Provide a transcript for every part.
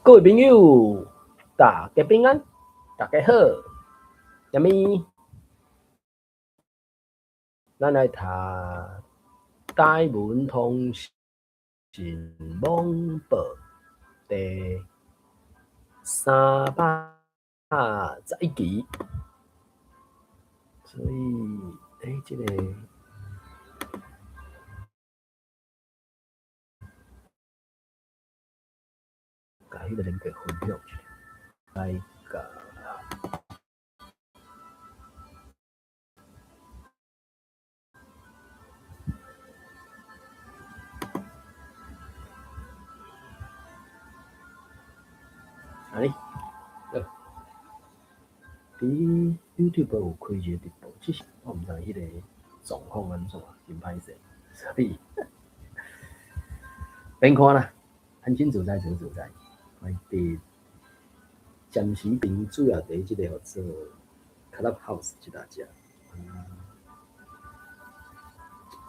各位朋友，大家平安，大家好。啥物？咱來讀台文通訊網報第311期。所以，這个。共彼个連結分享一下，來共按呢，好。佇 YouTube 有開一個直播，只是我毋知彼个狀況按怎，真歹勢，所以免看啦，安心自在就自在。我佇暫時並主要佇這个叫做 Clubhouse 這搭遮，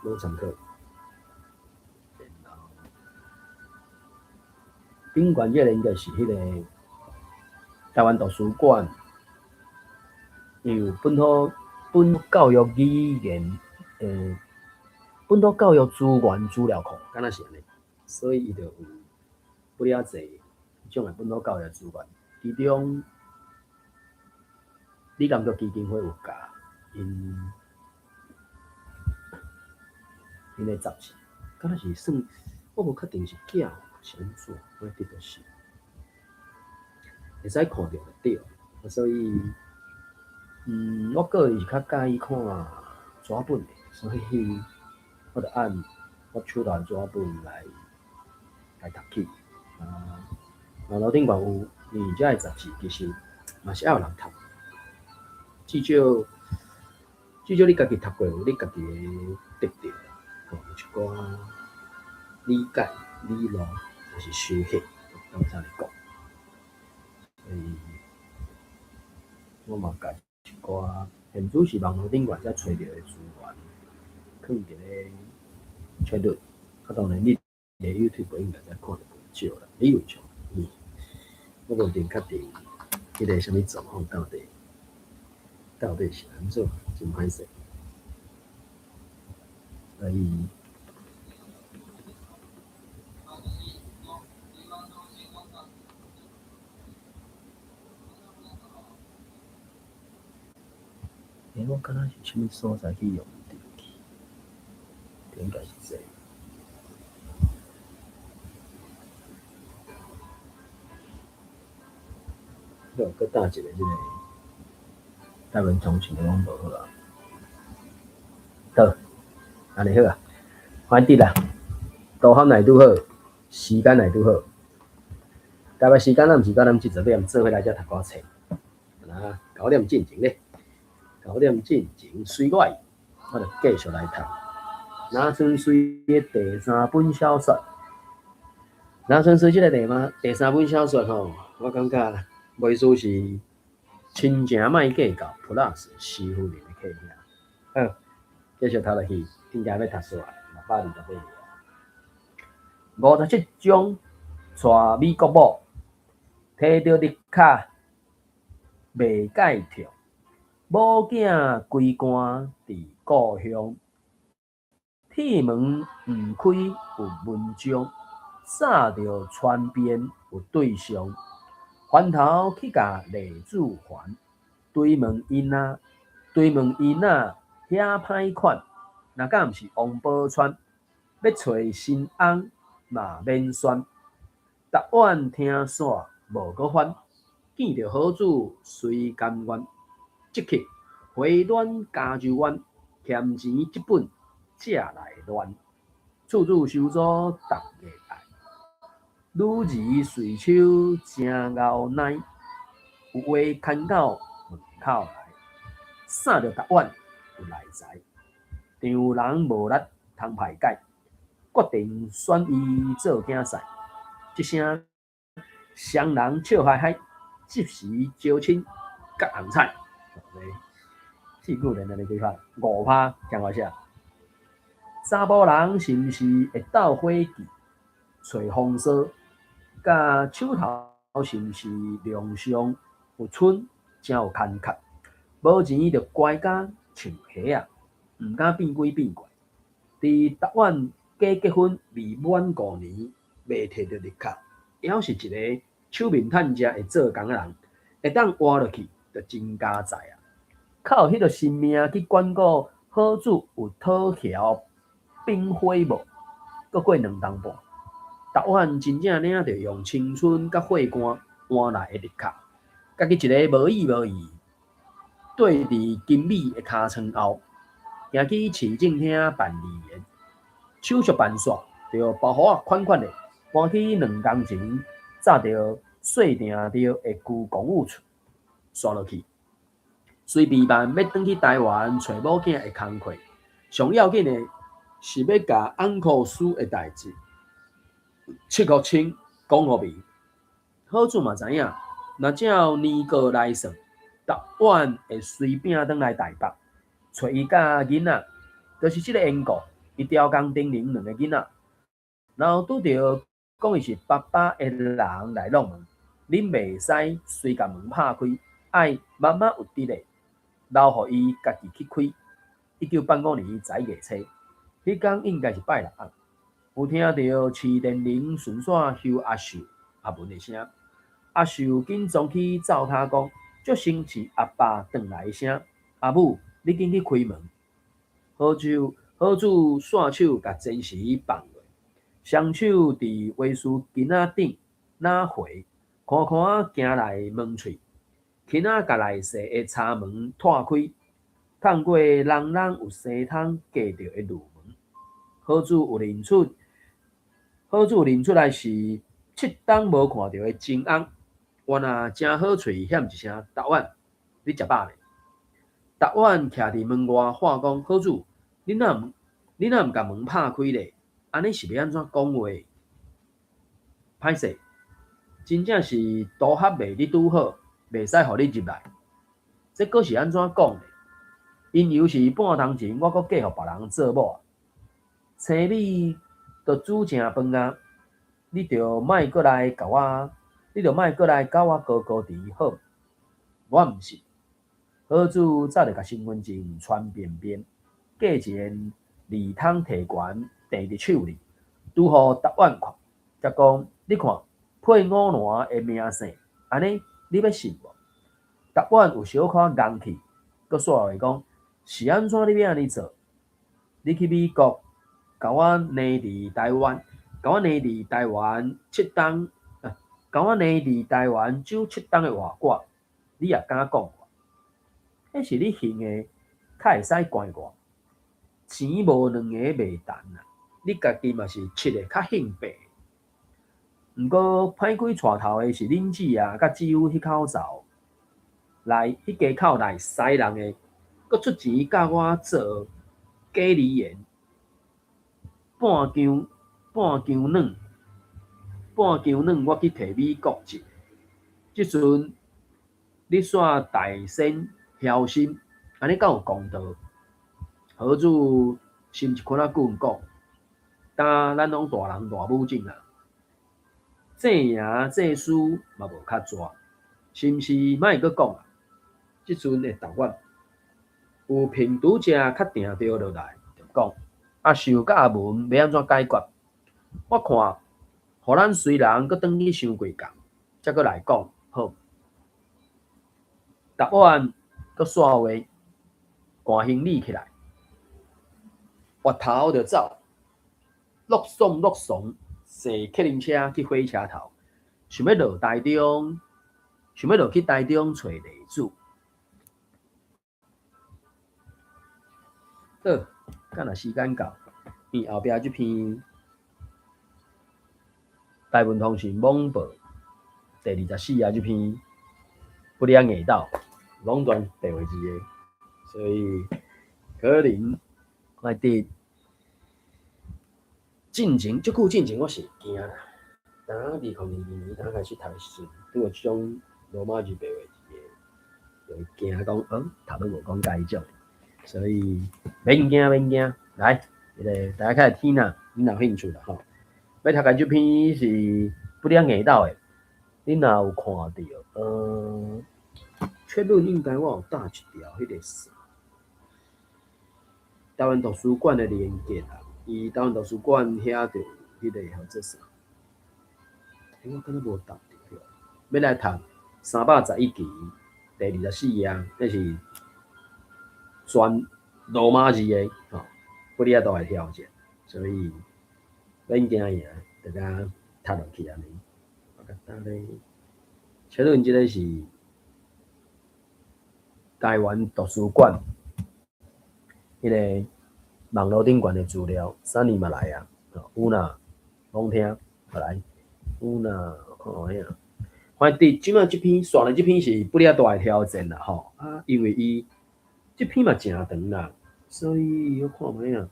無參考。然後頂懸這个應該是彼個台灣圖書館，有本土本教育語言，本土教育資源資料庫，敢若是按呢，所以伊就有不了濟種的本土教育資源，其中李金閣基金會有共𪜶𪜶的雜誌，敢若是算，我無確定是寄是按怎，我記得是會使看著就對，所以，我個人是較佮意看紙本的，所以我就按我手頭的紙本來讀起。啊，網路頂懸有，因為這个雜誌其實嘛是愛有人讀，至少你家己讀過，有你家己的得著，吼，有一寡理解、理路，抑是收穫，當這呢講。所以，我嘛共一寡現主是網路頂懸才揣著的資源，囥佇咧切入，啊，當然你佇 YouTube 應該才看著無少啦，理論上，我無一定確定彼个啥物狀況到底是按怎，真歹勢。所以，我敢若是啥物所在去用著去？應該是這個。好，閣搭一个這个台灣通訊的網路好啊。好，按呢好啊，反正啦，導航來拄好，時間來拄好。台北時間咱毋是9點78，做伙來遮讀寡冊。啊，9點進前咧，九點進前隨我意，我就繼續來讀。林春水的第三本小說，林春水這个第三本小說吼，我感覺袂輸是親情莫計較，Plus 師夫人的客兄。好，繼續讀落去，應該欲讀煞628頁。57章，娶美國某，提著綠卡袂蓋跳，某囝歸官佇故鄉，鐵門毋開有門障，早著傳遍有對象，翻頭去共麗子還，追問𪜶啊，追問伊若遐歹款，若敢毋是王寶釧，欲揣新翁嘛免選，答案聽煞無閣翻，見著好主隨甘願，即刻回暖加州灣，欠錢這本才來亂，處處收租逐月愛，女兒隨手誠𠢕奶，有話牽到門口來，送著答案有內才，丈人無力通排解，決定選伊做囝婿。這聲雙人笑嗨嗨，即時招親結紅彩。四句連按呢幾拍，5拍聽我寫。查埔人是毋是會鬥火計，揣風騷，共手頭是毋是量上有春，誠有牽殼，無錢就乖甲像蝦仔，毋敢變鬼變怪。佇台灣假結婚未滿5年，未提著綠卡，猶是一个手面趁食會做工的人，會當活落去，就真佳哉啊！靠彼个性命去管顧好主有討喬炳輝無？閣過2冬半，台灣真正領著用青春佮血汗換來的綠卡，家己一个無依無倚，綴佇金美的尻川後，行去市政廳辦離言，手續辦煞，就包袱仔款款的搬去2工前早著說定著的舊公寓厝，煞落去。隨備辦欲轉去台灣揣某囝的工課，上要緊的是欲共 uncle 輸的代誌，切予清，講予明。好主嘛知影，若照年過來算，台灣會隨餅轉來台北，揣伊佮囡仔，就是這个緣故。伊刁工叮嚀兩个囡仔，然後拄著講伊是爸爸的人來弄門，恁袂使隨共門拍開，愛慢慢有佇咧，留予伊家己去開。1985年11月初，彼工應該是拜六暗，有聽著市電鈴順紲休阿秀阿文的聲，阿秀緊衝去灶跤講，足像是阿爸轉來的聲，阿母，你緊去開門。好手好主紲手共錢匙放落，雙手佇畫師巾仔頂哪回，寬寬仔行來門喙，輕仔共內室的柴門拖開，透過人人有生窗隔著的櫥門，好主有認出，好主認出來是7冬無看著的真翁，原來誠好喙喊一聲達婉，你食飽未？達婉徛佇門外喊講：好主，你若毋共門拍開咧？按呢是欲按怎講話？歹勢，真正是都合袂你拄好，袂使予你入來。這閣是按怎講的？因由是半冬前我閣嫁予別人做某啊。生米都煮成飯啊，你著莫閣來共我高高低好無？我毋信。好主早就共身份證傳遍遍，價錢二通提懸提佇手裡，拄予答案看，才講你看配五蘭的名姓，按呢你欲信無？答案有小可戇去，閣煞話講是按怎你欲按呢做？你去美國，共我留佇台灣，共我留佇台灣七冬，共我留佇台灣守七冬的活寡，你也敢講話？彼是你還的，較會使怪我。錢無兩个袂值啊！你家己嘛是拭的較興白。毋過歹鬼帶頭的是恁姊啊，佮姊夫彼口灶內，彼家口內使人的，閣出錢教我做假離言，半姜半姜軟，半姜軟，我去提美國籍。這陣你煞大仙僥心，按呢敢有公道？何主心一困仔久講，今咱攏大人大母種啊，這贏這輸嘛無較濟，是毋是莫閣講啊？這陣的答案有憑拄才較定著落來，就講阿秀佮阿文欲按怎解決？我看，予咱隨人閣轉去想過工，才閣來講好。答案閣煞話，趕行李起來，回頭就走，落爽落爽，坐客運車去火車頭，想欲落台中，想欲落去台中揣麗子。好，敢若時間到，因為後壁這篇大文通訊網報第24頁這篇不良硬道，攏全白話字的，所以可能我佇進前，足久進前我是會驚啦。當2022年剛開始讀的時陣，拄著這種羅馬字白話字的，就會驚講，讀都無講該種，所以免驚免驚，來，這个大家開始聽啦，你若有興趣啦吼。欲讀的這篇是不良硬道的。你若有看著，確認應該我有搭一條彼個啥，台灣圖書館的連結啊，伊台灣圖書館遐就有彼個號做啥？欸，我敢若無搭著，欲來讀311期第24頁，這是全羅馬字的吼，不哩仔大的挑戰，所以免驚贏，就共讀落去按呢。我共搭咧，確認這个是台灣圖書館彼个網路頂懸的資料，啥年嘛來啊？有哪攏聽，好來，有哪看覓啊？反正佇這擺這篇，煞來這篇是不哩仔大的挑戰啦吼，啊，因為伊這篇嘛誠長啦，所以我看覓啊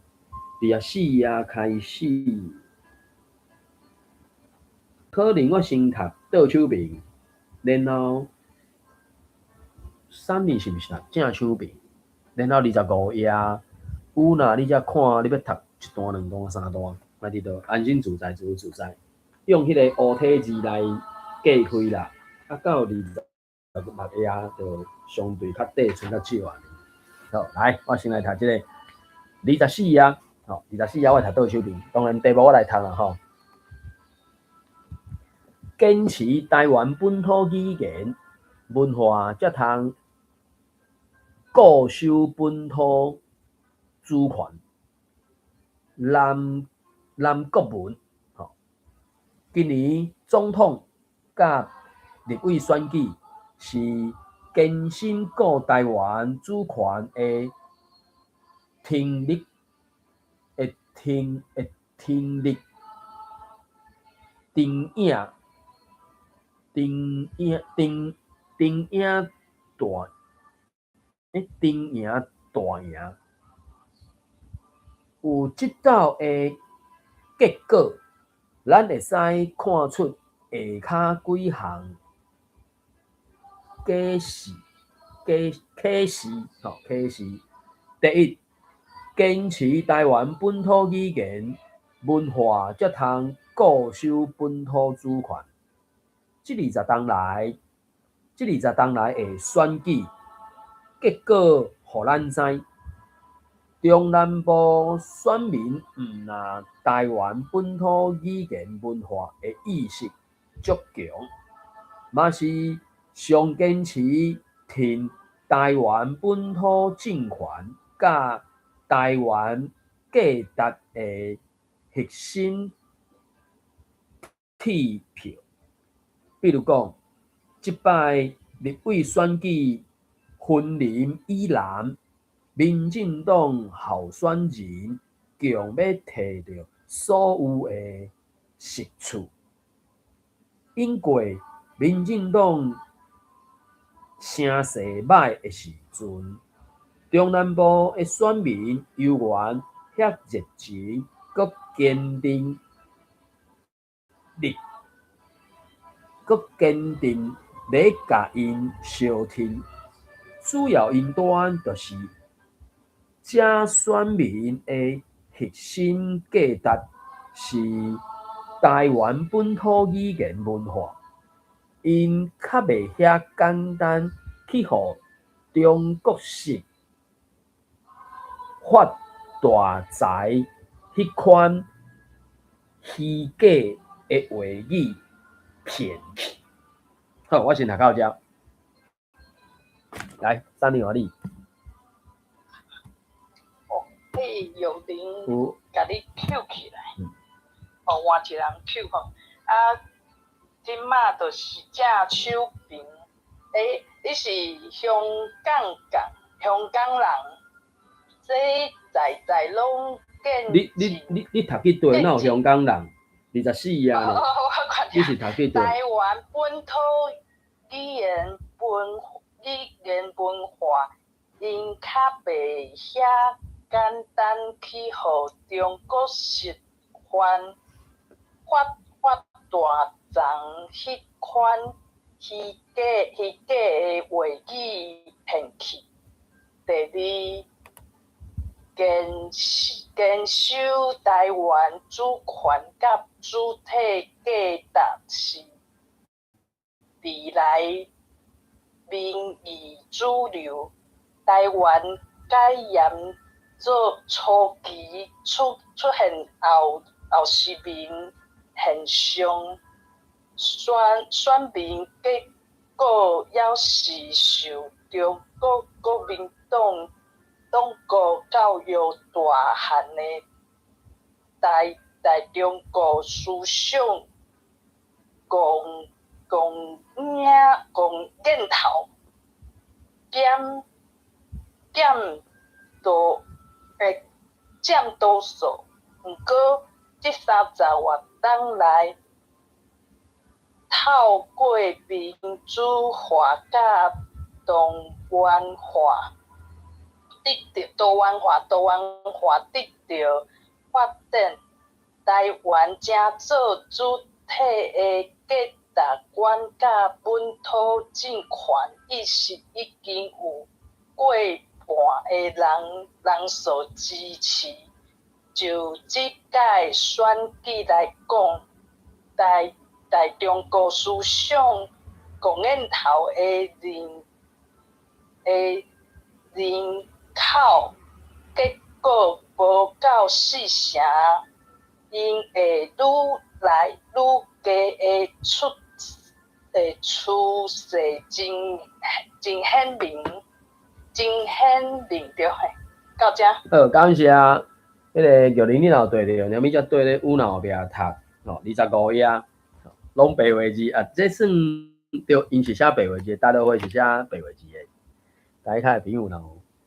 ？24頁開始，可能我先讀倒手邊，然後三年是毋是讀正手邊？然後25頁，有若你才看，你欲讀一段、兩段、三段，反正就安心自在，自由自在，用彼个烏體字來隔開啦。啊，到26頁就相對較短，賰較少按呢。好，來，我先來讀這个二十四頁，吼，二十四頁我讀倒手邊，當然題目我來讀啦吼。堅持台灣本土語言文化，才通固守本土主權。南南國文，吼，今年總統佮立委選舉是堅心固台灣主權的聽力的聽的聽力定影定影定定影大欸定贏大贏，有這道的結果，咱會使看出下跤幾項啟示，啟啟示吼啟示。第一，堅持台灣本土語言文化，才通固守本土主權。這20冬來，這20冬來的選舉結果，予咱知，中南部選民毋但台灣本土語言文化的意識足強，嘛是上堅持挺台灣本土政權佮台灣價值的核心鐵票。比如講，這擺立委選舉，雲林以南，民進黨候選人強欲提著所有的席次，引過民進黨聲勢䆀的時陣，中南部的選民猶原遐熱情，閣堅定力，閣堅定咧共𪜶相挺。主要因端就是這選民的核心價值是台灣本土語言文化，𪜶較袂遐簡單去予中國式發大財彼款虛假的話語騙去。好，我先讀到遮。來，三年換你。哦，彼藥亭共你抾起來，哦，換一人抾吼。啊，這馬就是正手邊。欸，你是香港人，香港人，這在在攏見。你讀去佗？哪有香港人？24頁呢？你是讀去佗？台灣本土語言文語言文化，𪜶較袂遐簡單去予中國式發發發大財彼款虛假虛假的話語騙去。第二，堅堅守台灣主權佮主體價值是。未來民意主流。台灣解嚴做初期出現後失明現象，選民結果猶是受中國國民黨黨國教育大漢的大中國思想戇戇影戇念頭減多數，毋過這30外冬來，透過民主化佮多元化，得著發展，台灣成做主體的價值觀佮本土政權意識已經有過半的人數支持。就這屆選舉來講，大中國思想戇念頭的人口結果無夠四成，𪜶會愈來愈低的趨勢真顯明著嘿。到遮。好，感謝。彼个玉玲，你若有對著，後物才對咧有腦後壁讀，吼，25頁，攏白話字啊，這算著，𪜶是寫白話字，大陸話是寫白話字的。大家的朋友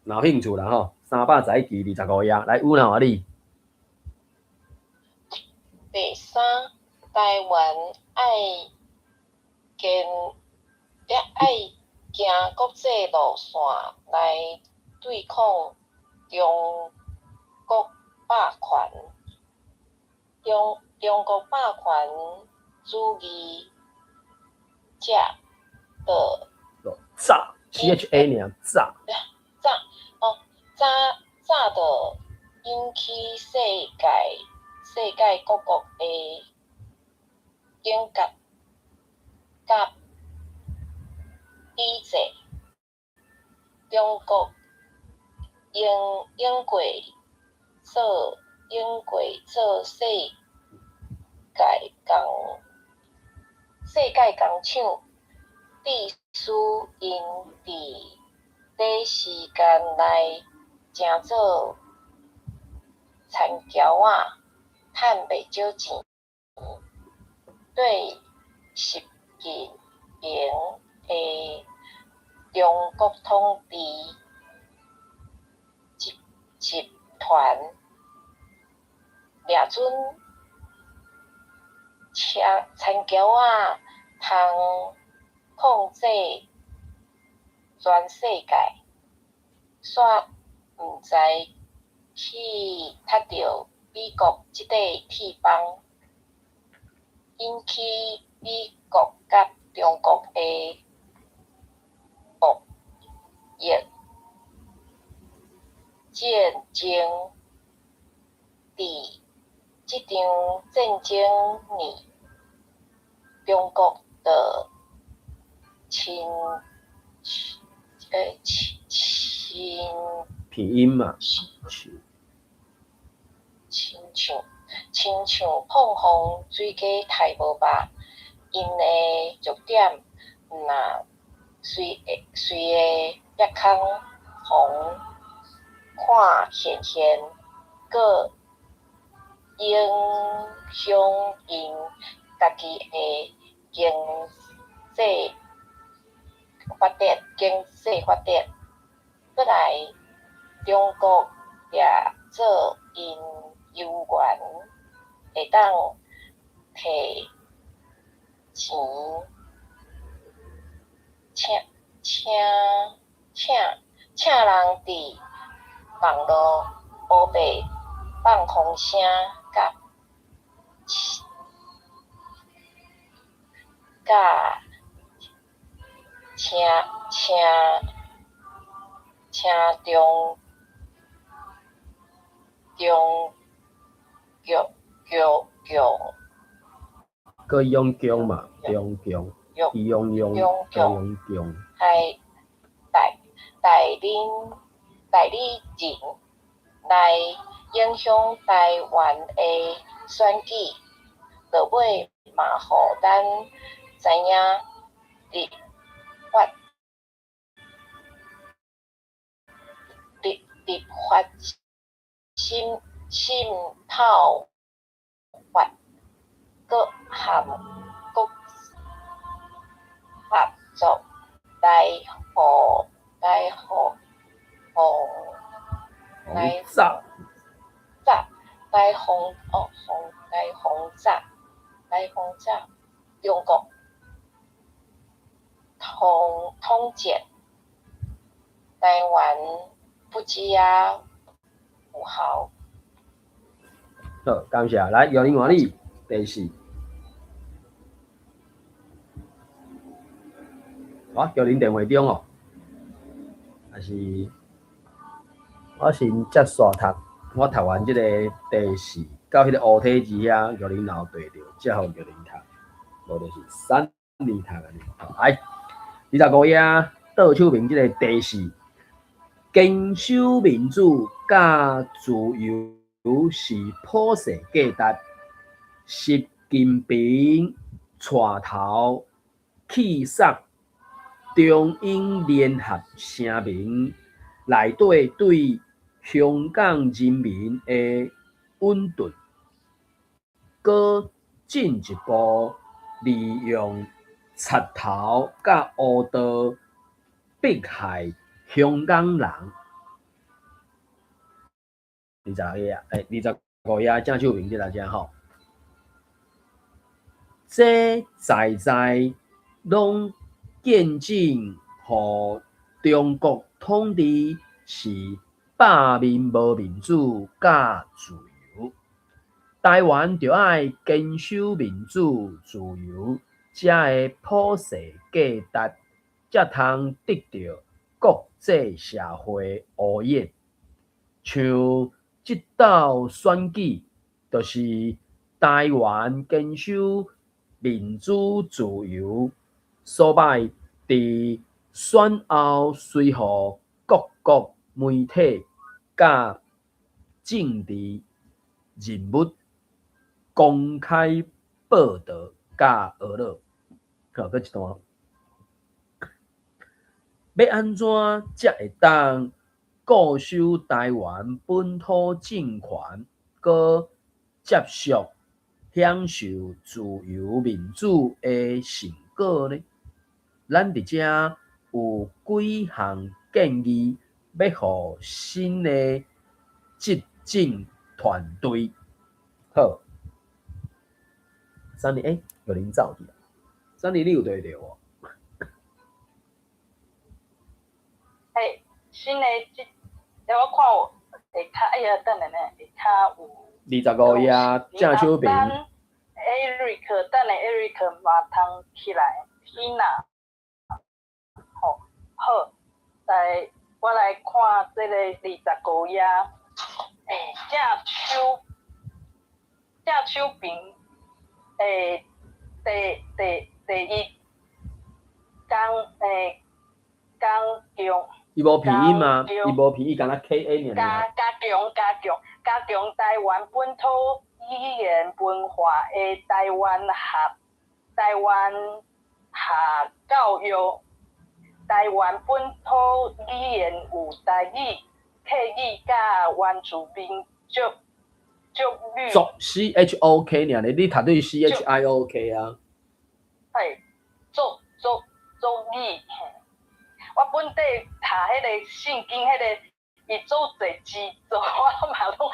若有興趣啦吼，311期25頁，來有腦啊你。第三，台灣愛行國際路線來對抗中國霸權。中國霸權主義者的早 C H A 爾早早哦早早就引起世界各國的警覺佮抵制。中國用過做世界工廠，致使𪜶佇短時間內成做田僑仔，趁袂少錢。對習近平的中國統治集團掠準田僑仔通控制全世界，煞毋知去踢著美國這塊鐵枋，引起美國佮中國的貿易戰爭。佇這場戰爭裡，中國就親拼音嘛，親像膨風水雞刣無肉，𪜶的弱點若隨的煏空予看現現，閣影響𪜶家己的經濟發展。閣來，中國掠做𪜶油源，會當提錢請人佇網路烏白放風聲，佮請中共閣用共嘛，中共。用用中用用系代代理代理人來影響台灣的選舉，落尾嘛予咱知影立法立立法滲滲透法，閣和國合作來予來予防來炸炸來防哦防來防炸來防炸中國統統戰台灣不只仔有效。好，感謝。來，玉玲換你第四。啊，玉玲電話中哦，還是我先接續讀，我讀完這个第四，到彼个烏體字遐，玉玲若有對著，才予玉玲讀，無就是三年讀按呢。來，25頁倒手面這个第四，堅守民主佮自由是普世價值。習近平帶頭棄殺中英聯合聲明內底對香港人民的隱遁，閣進一步利用賊頭佮烏道迫害香港人。26頁，25頁正手面這个遮吼，這在在攏見證予中國統治是百面無民主佮自由。台灣著愛堅守民主自由，這个普世價值，才通得著國際社會烏眼。像這鬥選舉，就是台灣堅守民主自由，所擺佇選後隨予各國媒體佮政治人物公開報導佮呵咾。好，閣一段。欲按怎才會當固守台灣本土政權，閣接續享受自由民主的成果呢？咱佇遮有幾項建議，欲予新的執政團隊。好，珊妮，玉玲走去啊？珊妮，你有對著無？嘿，新的這，我看有下跤，哎呀，等下呢，下跤有。25頁正手邊。 Eric，等下 Eric 嘛通起來，Tina，吼，好，來，我來看這个25頁，正手正手邊，第第第一，江江強。伊無拼音嗎？伊無拼音，敢若 K A 爾。加加強加強加強台灣本土語言文化的台灣學台灣學教育，台灣本土語言有台語、客語佮原住民族族語。族 C H O K 爾呢？你讀對 C H I O K 啊？係族族族語。我本底讀彼个聖經，彼个伊做濟字做，我嘛攏會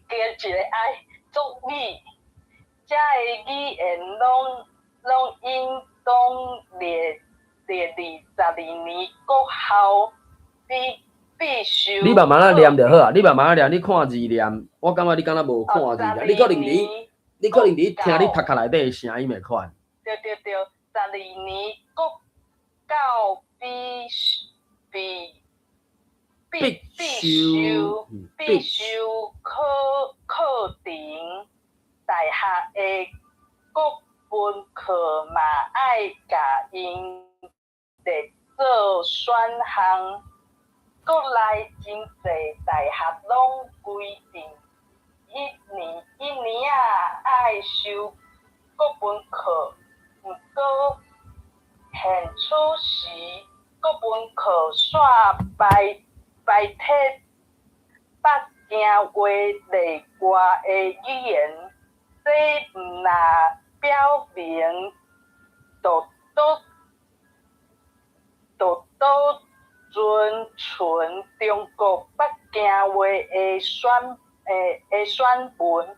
加一个愛族語，遮个語言攏攏應當列列22年國校必必修。你慢慢仔念就好啊，你慢慢仔念，你看字念，我感覺你敢若無看字念，你可能佇，你可能佇聽你讀較內底的聲音會款。對對對，十二年國教必必必必修必修課課程，大學的國文課嘛愛共𪜶列做選項。國內真濟大學攏規定，一年仔愛修國文課，毋過現此時國文課煞排斥北京話例外的語言，這毋若表明就遵循中國北京話的選文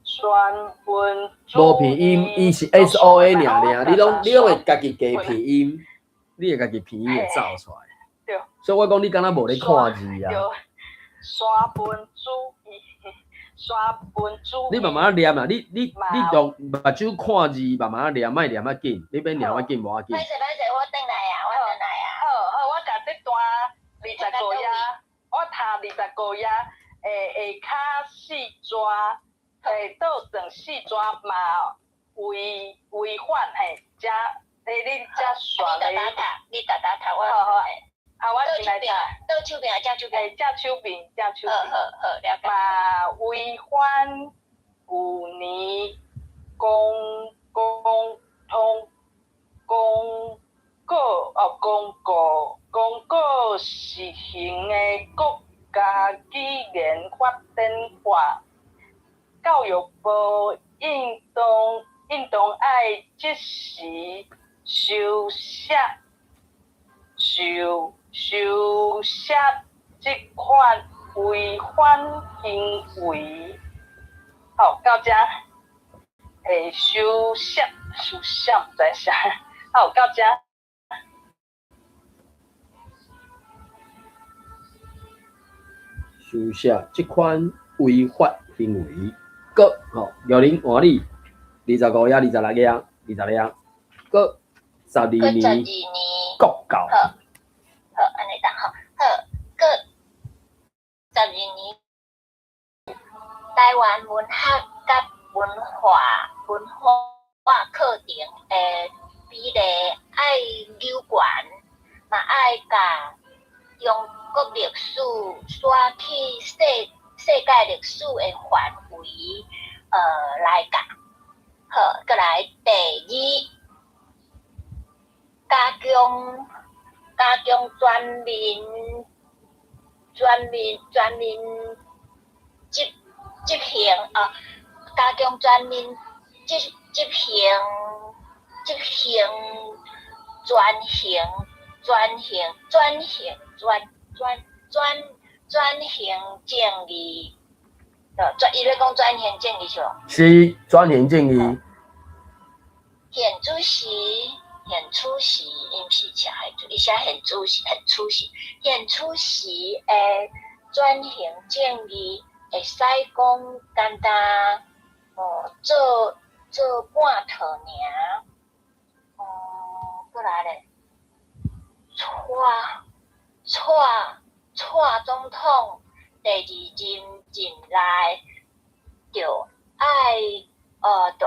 選文。無鼻音，伊是 S O A 爾爾，你攏會家己加鼻音，你會家己鼻音會走出來。對。所以我講你敢若無咧看字啊。對，沙文主義，沙文主義。你慢慢念啊，你用目睭看字，慢慢念，莫念較緊，你免念較緊，無要緊。歹勢歹勢，我轉來啊，我轉來啊。好好，我共這段25頁，我讀25頁，下跤四逝，倒轉四逝嘛違反嘿，才恁才煞咧。你逐逐讀，你逐逐讀我。好好。啊，我先來。倒手邊還正手邊？欸，正手邊，正手邊。好好好，了解。嘛違反舊年公公通公告哦，公告實行的國家語言發展法，教育部應當愛即時修寫這款違反行為。好，到遮，欸，修寫修寫毋知啥，好，到遮。修寫這款違法行為，閣吼，玉玲換你，25頁、26頁、26頁，閣12年國教。好，好，按呢當吼，好，閣12年，台灣文學佮文化課程的比例愛扭懸，嘛愛共中國歷史徙去世界歷史的範圍，來教。好，閣來第二，加強全面執行啊，加強全面執行轉型轉型轉型轉轉轉轉型正義，轉伊咧講轉型正義是無？是轉型正義。現此時，伊毋是寫現，伊寫現此時，現此時，現此時的轉型正義會使講簡單，哦，做半套爾，閣來咧，蔡總統第二任任內，著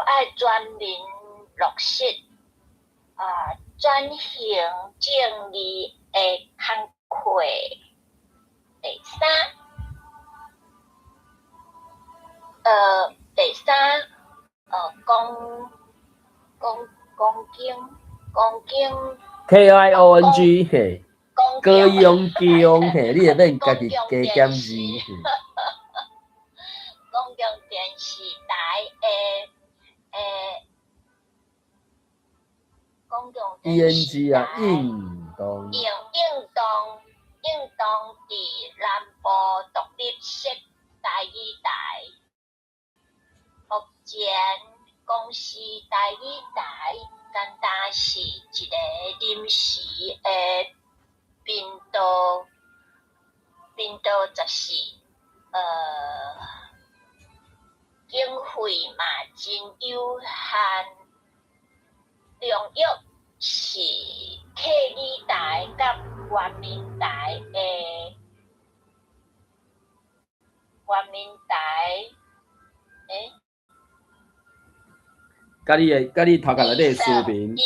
愛全面落實啊轉型正義的工課。第三，公共 K I O N G 嘿，高雄中嘿，你會免家己加減字。公共電視台的公共 E N G 啊，應當應當佇南部獨立設台語台。目前公視台語台敢若是一个臨時的頻道，頻道14，經費嘛真有限。量約是客語台佮原民台的原民台欸，佮你的佮你頭殼內底的視頻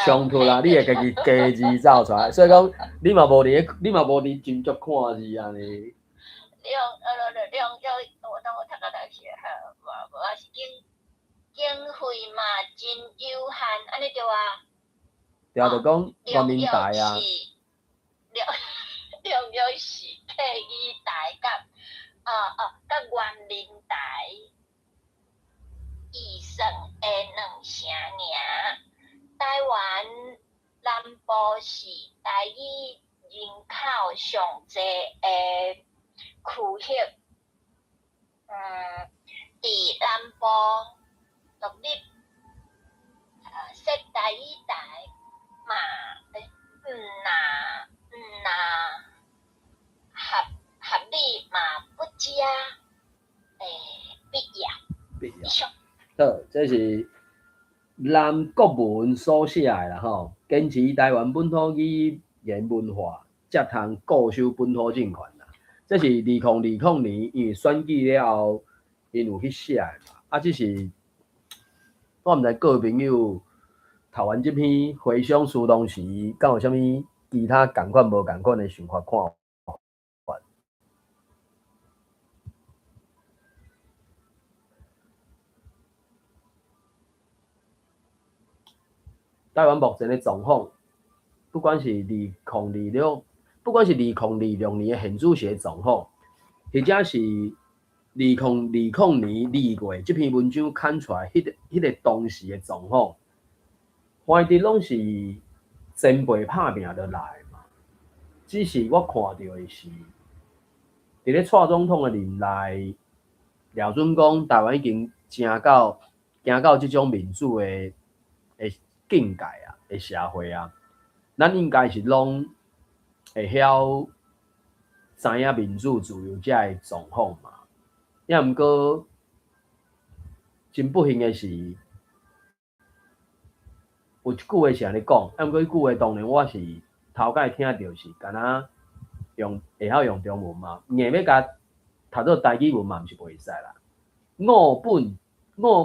衝突啦，你會家己加字走出來，所以講你嘛無佇咧，你嘛無佇斟酌看字按呢。兩呃兩兩我當我讀甲來是哈，無無啊是經費嘛真有限，按呢對啊？對啊，就講原民台啊。兩兩藥是客語台佮啊啊佮原民台預算的兩成爾。台灣南部是台語人口上濟的區域，佇南部獨立設台語台嘛，毋若毋若合合理嘛不加必要。必要。好，這是南國文所寫的啦吼，堅持台灣本土語言文化，才通固守本土政權啦。這是2020年，因為選舉了後，𪜶有去寫的嘛。啊，只是我毋知各位朋友讀完這篇回想書當時，敢有啥物其他仝款無仝款的想法看法？台灣目前的狀況，不管是2026，不管是2026年的現主席的狀況，或者是2020年2月這篇文章刊出來，彼個當時的狀況，反正攏是前輩拍拚落來嘛。只是我看到的是，佇咧蔡總統的任內，廖準講台灣已經誠到行到這種民主的境界啊，的社會啊，咱應該是攏會曉知影民主自由這个狀況嘛。也毋過，真不幸的是，有一句話是按呢講，啊，毋過彼句話當然我是頭擺聽著是敢若用會曉用中文嘛，硬欲共讀做台語文嘛，毋是袂使啦。我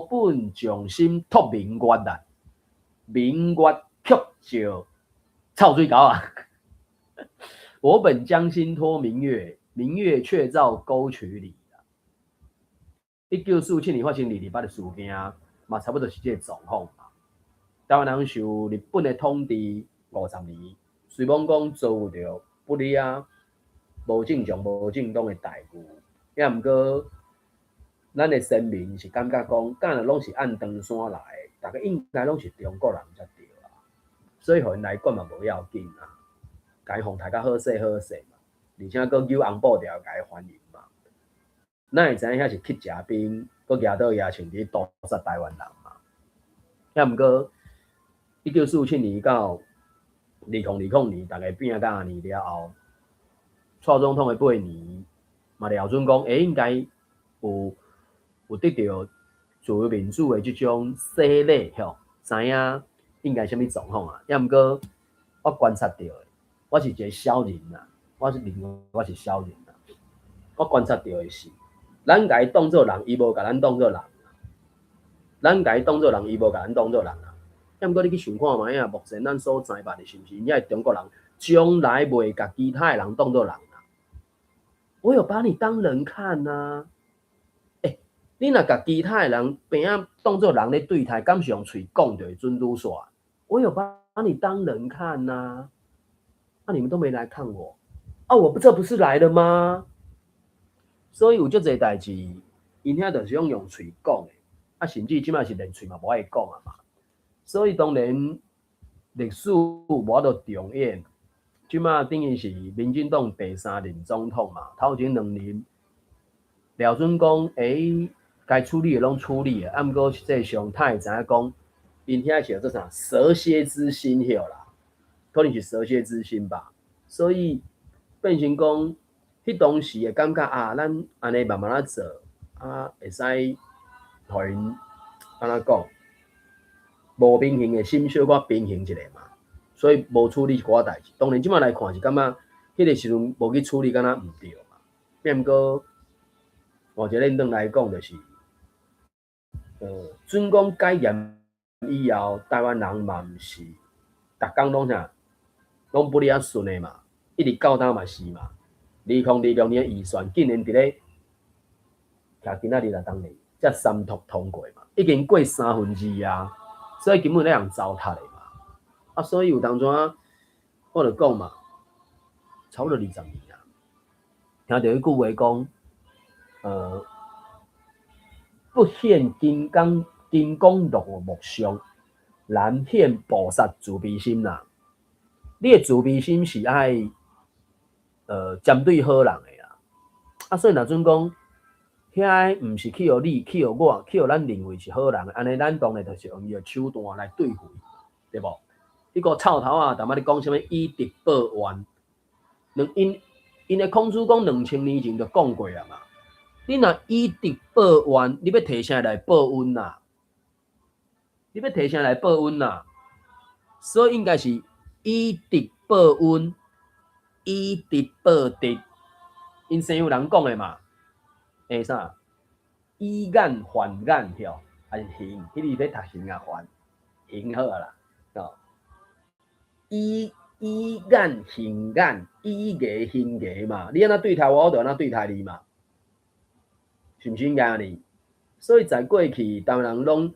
本將心託明月啦，明月卻照臭水溝啊！我本將心託明月，明月卻照溝渠裡。1947年發生二二八的事件，嘛差不多是這个狀況嘛。台灣人受日本的統治50年，雖罔講遭遇著不利啊、無正常、無正當的待遇，也毋過，咱的先民是感覺講，敢若攏是按長山來的，逐家應該攏是中國人才對啊，所以予𪜶來管嘛無要緊啊，共伊予刣較好勢好勢嘛，而且閣扭紅布條共伊歡迎嘛。咱會知影遐是鐵甲兵，閣舉刀舉槍佇屠殺台灣人嘛。也毋過，1947年到2020年，逐家變甲按呢了後，蔡總統的8年，嘛廖準講，應該有得著自由民主的這種洗禮吼，知影應該啥物狀況啊。也毋過，我觀察著的，我是一个小人啊，我是認為我是小人啊。我觀察著的是，咱共伊當做人，伊無共咱當做人；咱共伊當做人，伊無共咱當做人啊。也毋過你去想看覓啊，目前咱所知捌的，是毋是𪜶遐中國人從來袂共其他的人當做人啊？我有把你當人看啊！欸，你若共其他的人平仔當做人咧對待，敢是用喙講就會準拄煞？我有把你當人看啊！啊，你們都沒來看我，啊，我不這不是來了嗎？所以有足濟代誌，𪜶遐就是攏用喙講的，啊，甚至這擺是連喙嘛無愛講啊嘛。所以當然歷史無法度重演，這擺等於是民進黨第三任總統嘛，頭前兩任廖準講，欸，該處理的攏處理啊，啊，毋過實際上他會知影講，𪜶遐是叫做啥蛇蠍之心曉啦，可能是蛇蠍之心吧，所以變成講，彼當時會感覺啊，咱按呢慢慢仔做，啊，會使予𪜶按怎講，無平衡的心小可平衡一下嘛，所以無處理一寡代誌。當然這擺來看是感覺，彼个時陣無去處理，敢若毋對嘛。毋過，換一個論來講，就是準講解嚴以後，台灣人嘛毋是逐工攏啥，攏不離仔順的嘛，一直到今嘛是嘛。2026年預算竟然佇咧，徛今仔日來當年才三讀通過嘛，已經過三分之二啊，所以根本咧人糟蹋的嘛。啊，所以有當陣我就講嘛，差不多20年啊，聽著彼句話講，不顯金剛金剛怒目相，難顯菩薩慈悲心啦。你的慈悲心是愛針對好人的啦。啊，所以若準講，遐個毋是去予你，去予我，去予咱認為是好人的，按呢咱當然就是用伊的手段來對付伊，對無？彼個臭頭仔，淡仔咧講啥物以德報怨，兩𪜶𪜶的孔子講2000年前就講過啊嘛。你若以德報怨，你欲提啥來報恩啊？你欲提啥來報恩啊？所以應該是以德報恩，以德報德。𪜶西洋人講的嘛，欸啥？以眼還眼，吼，還是形？彼個咧讀形啊還形好啦，吼。以眼還眼，以牙還牙嘛。你按怎對待我，我就按怎對待你嘛，是毋是應該按呢？所以在過去，台灣人攏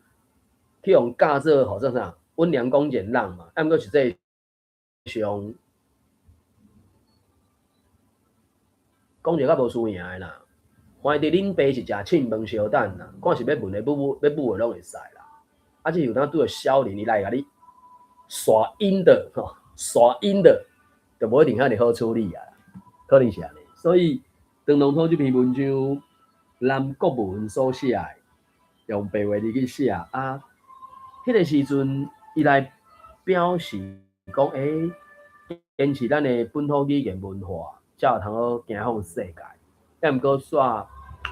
去予教做號做啥？溫良恭儉讓嘛。啊，毋過實際上講一個較無輸贏的啦。反正恁爸是食凊飯相等啦，看是欲文的、欲武、欲武的攏會使啦。啊，這有當拄著小人，伊來共你耍陰的吼，耍陰的，就無一定遐爾好處理啊。可能是按呢。所以張龍濤這篇文章，南國文所寫的，用白話字去寫啊。彼個時陣，伊來表示講，欸，堅持咱的本土語言文化，才有通好走向世界。啊，毋過煞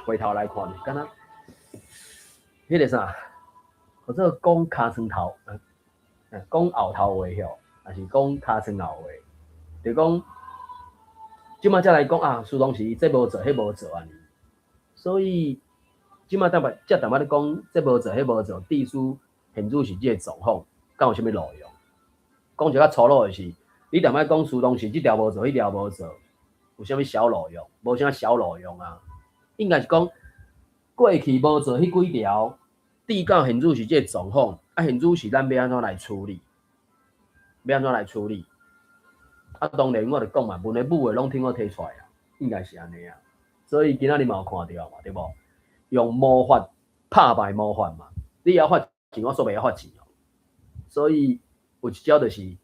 回頭來看，敢若彼個啥，號做講尻川頭，講後頭話吼，抑是講尻川後話，就講這馬才來講啊，蘇東時這無做，彼無做按呢。所以這馬淡薄，才淡薄咧講，這無做，彼無做，致使現主時這个狀況，敢有啥物路用？講一個較粗魯的是，你淡薄講蘇東時這條無做，彼條無做，有啥物小路用？無啥小路用啊。應該是講過去無做彼幾條，至到現主時這个狀況，啊，現主時咱欲按怎來處理？欲按怎來處理？啊，當然我就講嘛，文的武的攏聽我提出來啊，應該是按呢啊。所以今仔日嘛有看著嘛，對無？用魔法拍敗魔法嘛，你猶發錢，我煞袂曉發錢哦。所以有一招就是，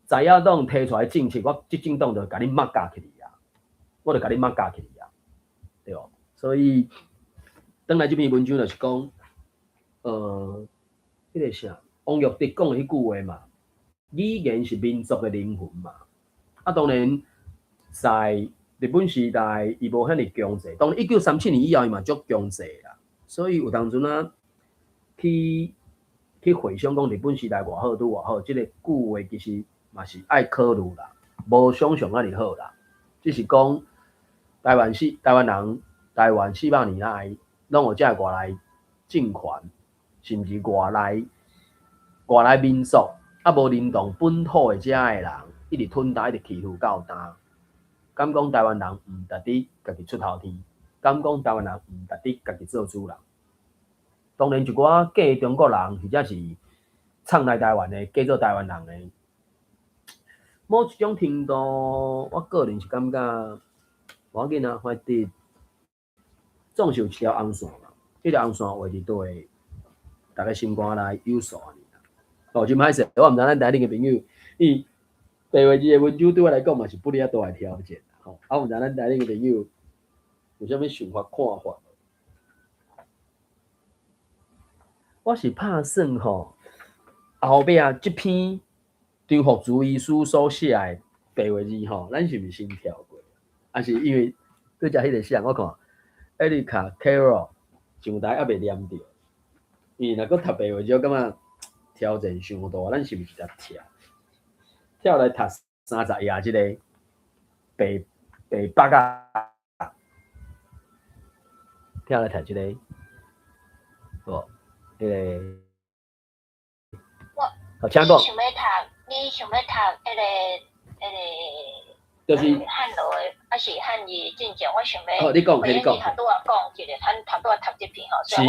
在野黨提出來政策，我執政黨就共你抹甲起去啊，我就共你抹甲起去啊，對無？所以轉來這篇文章就是講，彼個啥，王育迪講的彼句話嘛，語言是民族的靈魂嘛。啊，當然在日本時代，伊無遐爾強制，當然1937年以後，伊嘛足強制啦。所以有當陣啊，去回想講日本時代偌好，拄偌好，這個句話其實嘛是愛考慮啦，無想象遐爾好啦。只是講台灣人，台灣400年來，攏有這個外來政權，甚至外來民族，啊無認同本土的遮的人，一直吞噬，一直欺負到今。敢講台灣人毋值得家己出頭天？敢講台灣人毋值得家己做主人？當然，一寡假中國人，或者是藏來台灣的，假做台灣人的，某一種程度，我個人是感覺無要緊啊，反正總是有一條紅線嘛，這條紅線畫佇佗位，逐家心肝內有數按呢。哦，真歹勢，我毋知咱台頂的朋友，伊白話字的文章對我來講嘛是不離仔大的挑戰。吼，啊，毋知咱台頂的朋友有啥物想法看法？我是拍算吼，後壁這篇張福如醫師所寫的白話字吼，咱是毋是先跳過？還是因為拄才彼個啥？我看艾麗卡、Carol 上台猶未念著，伊若閣讀白話字，我感覺挑戰傷大，咱是毋是直接跳？跳來讀30頁這個白白北仔，跳來讀這個，無？彼个。我好，請講。你想欲讀？你想欲讀彼個？就是漢羅的，抑是漢字進前，我想欲。好，你講，你講。頭拄仔講一个，咱頭拄仔讀這篇吼，所以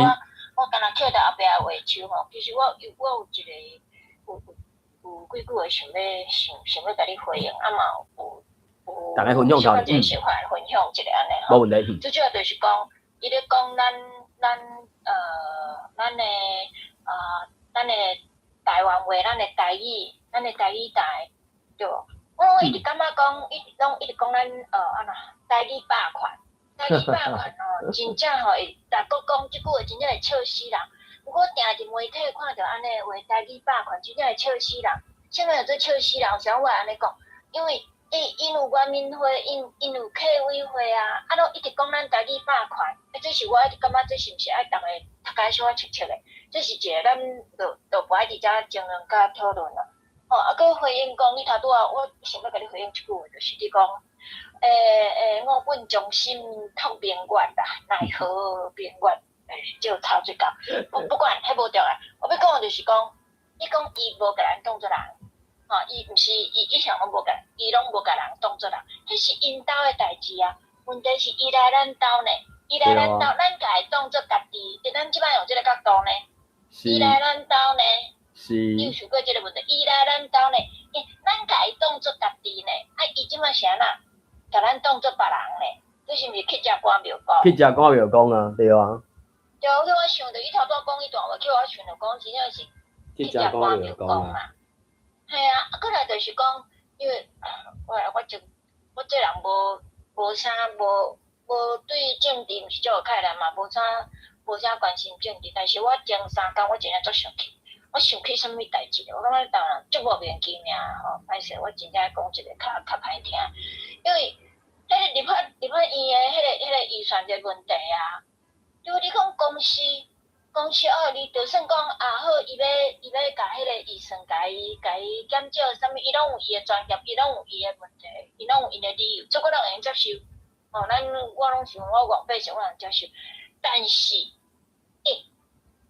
我敢若抾著後壁話手吼，其實我有一個有幾句話想欲共你回應，啊嘛有逐家分享一個小可分享一下按呢吼。無問題。最主要就是講，伊咧講咱的台灣話，咱的台語，咱的台語台，對無？我一直感覺講，一攏一直講咱按怎台語霸權，台語霸權吼，真正吼會，逐國講這句話真正會笑死人。我定佇媒體看著按呢話，台語霸權真正會笑死人。啥物叫做笑死人？啥我會按呢講？因為𪜶有原民會，𪜶有客委會啊，啊攏一直講咱台語霸權，欸，這是我一直感覺這是毋是愛逐个讀共小可笑笑的？這是一个咱就無愛佇遮爭論佮討論啦。吼，啊，閣回應講，你頭拄仔我想欲共你回應一句話，就是你講，欸，我本中心託明月啦，奈何明月欸，照頭水到，不管，彼無重要。我欲講的就是講，你講伊無共咱當做人，吼，伊毋是伊一向攏無共，伊攏無共人當做人，彼是𪜶兜的代誌啊。問題是伊來咱兜呢，伊來咱兜，咱共伊當做家己，佇咱這擺用這个角度呢，伊來咱兜呢。你有想過這个問題？伊來咱兜呢，欸，咱共伊當做家己呢，啊，伊這擺是按怎？共咱當做別人呢？這是毋是乞食趕廟公？乞食趕廟公啊，對啊。對，所以我想著伊頭拄仔講彼段話，叫我想著講，真正是乞食趕廟公嘛。嘿啊，啊，閣來就是講，因為我這人無對政治毋是足有概念嘛，無啥關心政治，但是我前三工我真正足生氣，我想起啥物代誌？我感覺台灣人足莫名其妙吼，歹勢，我真正愛講一个較歹聽，因為彼个立法院的彼个預算這個問題啊，對你講公司哦，你就算講啊好，伊欲共彼个預算共伊減少啥物，伊攏有伊的專業，伊攏有伊的問題，伊攏有𪜶的理由，這我攏會用接受。吼，咱我攏想我戇百姓我會接受，但是，欸，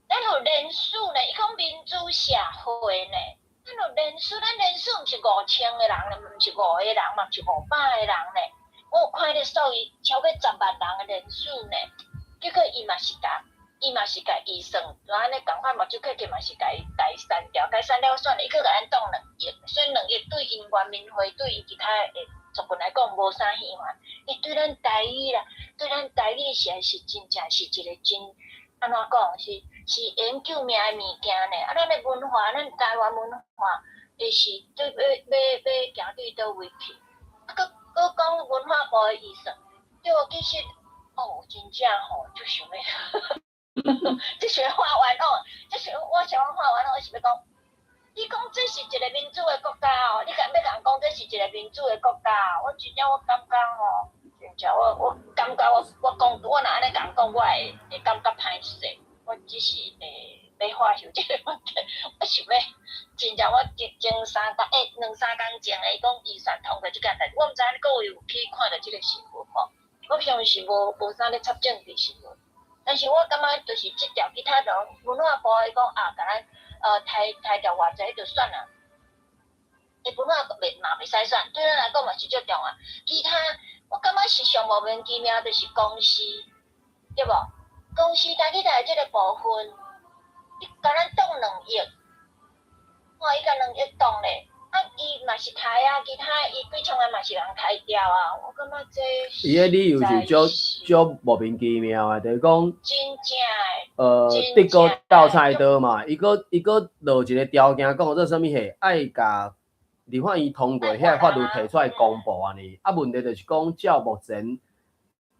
咱有人數呢，伊講民主社會呢，咱有人數，咱人數毋是5000個人呢，毋是五個人嘛，毋是500個人呢。我有看彼个數字超過10萬人的人數呢，結果伊嘛是共預算，就按呢仝款目睭開起嘛是共伊刪掉，共伊刪了算了，伊閣共咱當2億，所以2億對𪜶原民會對𪜶其他的族群來講無啥稀罕，欸，對咱台語啦，對咱台語實在是真正是一個真按怎講是會用救命的物件呢。啊，咱的文化，咱台灣文化，會是對欲欲欲行對佗位去？啊，閣講文化部的預算，對無？其實哦，真正吼，足想欲，這想欲發完哦，這想我想欲發完哦，我是欲講，你講這是一個民主的國家哦，你共欲共講這是一個民主的國家，我真正我感覺吼，真正我感覺我講我若按呢共講，我會感覺歹勢，我只是會欲發洨這個問題，我想欲真正我前三工欸兩三工前的，伊講預算通過這件代誌，我毋知影各位有去看著這個新聞無？我平常時無啥咧插政治新聞，但是我感覺就是這條其他種文化部伊講啊，共咱刣掉偌濟就算啦，欸，文化袂嘛袂使算，對咱來講嘛是足重要。其他我感覺是上莫名其妙，就是公司，對無？公司台語台這個部分，伊共咱擋2億，吼，伊共2億擋咧，啊，伊嘛是刣啊，其他伊幾千萬嘛是共刣掉啊，我感覺這伊个理由是足足莫名其妙的，就是講，真正的，德國鬥菜刀嘛，伊閣落一个條件，講做啥物貨，愛共立法院通過遐個法律提出來公布按呢。啊，問題就是講，照目前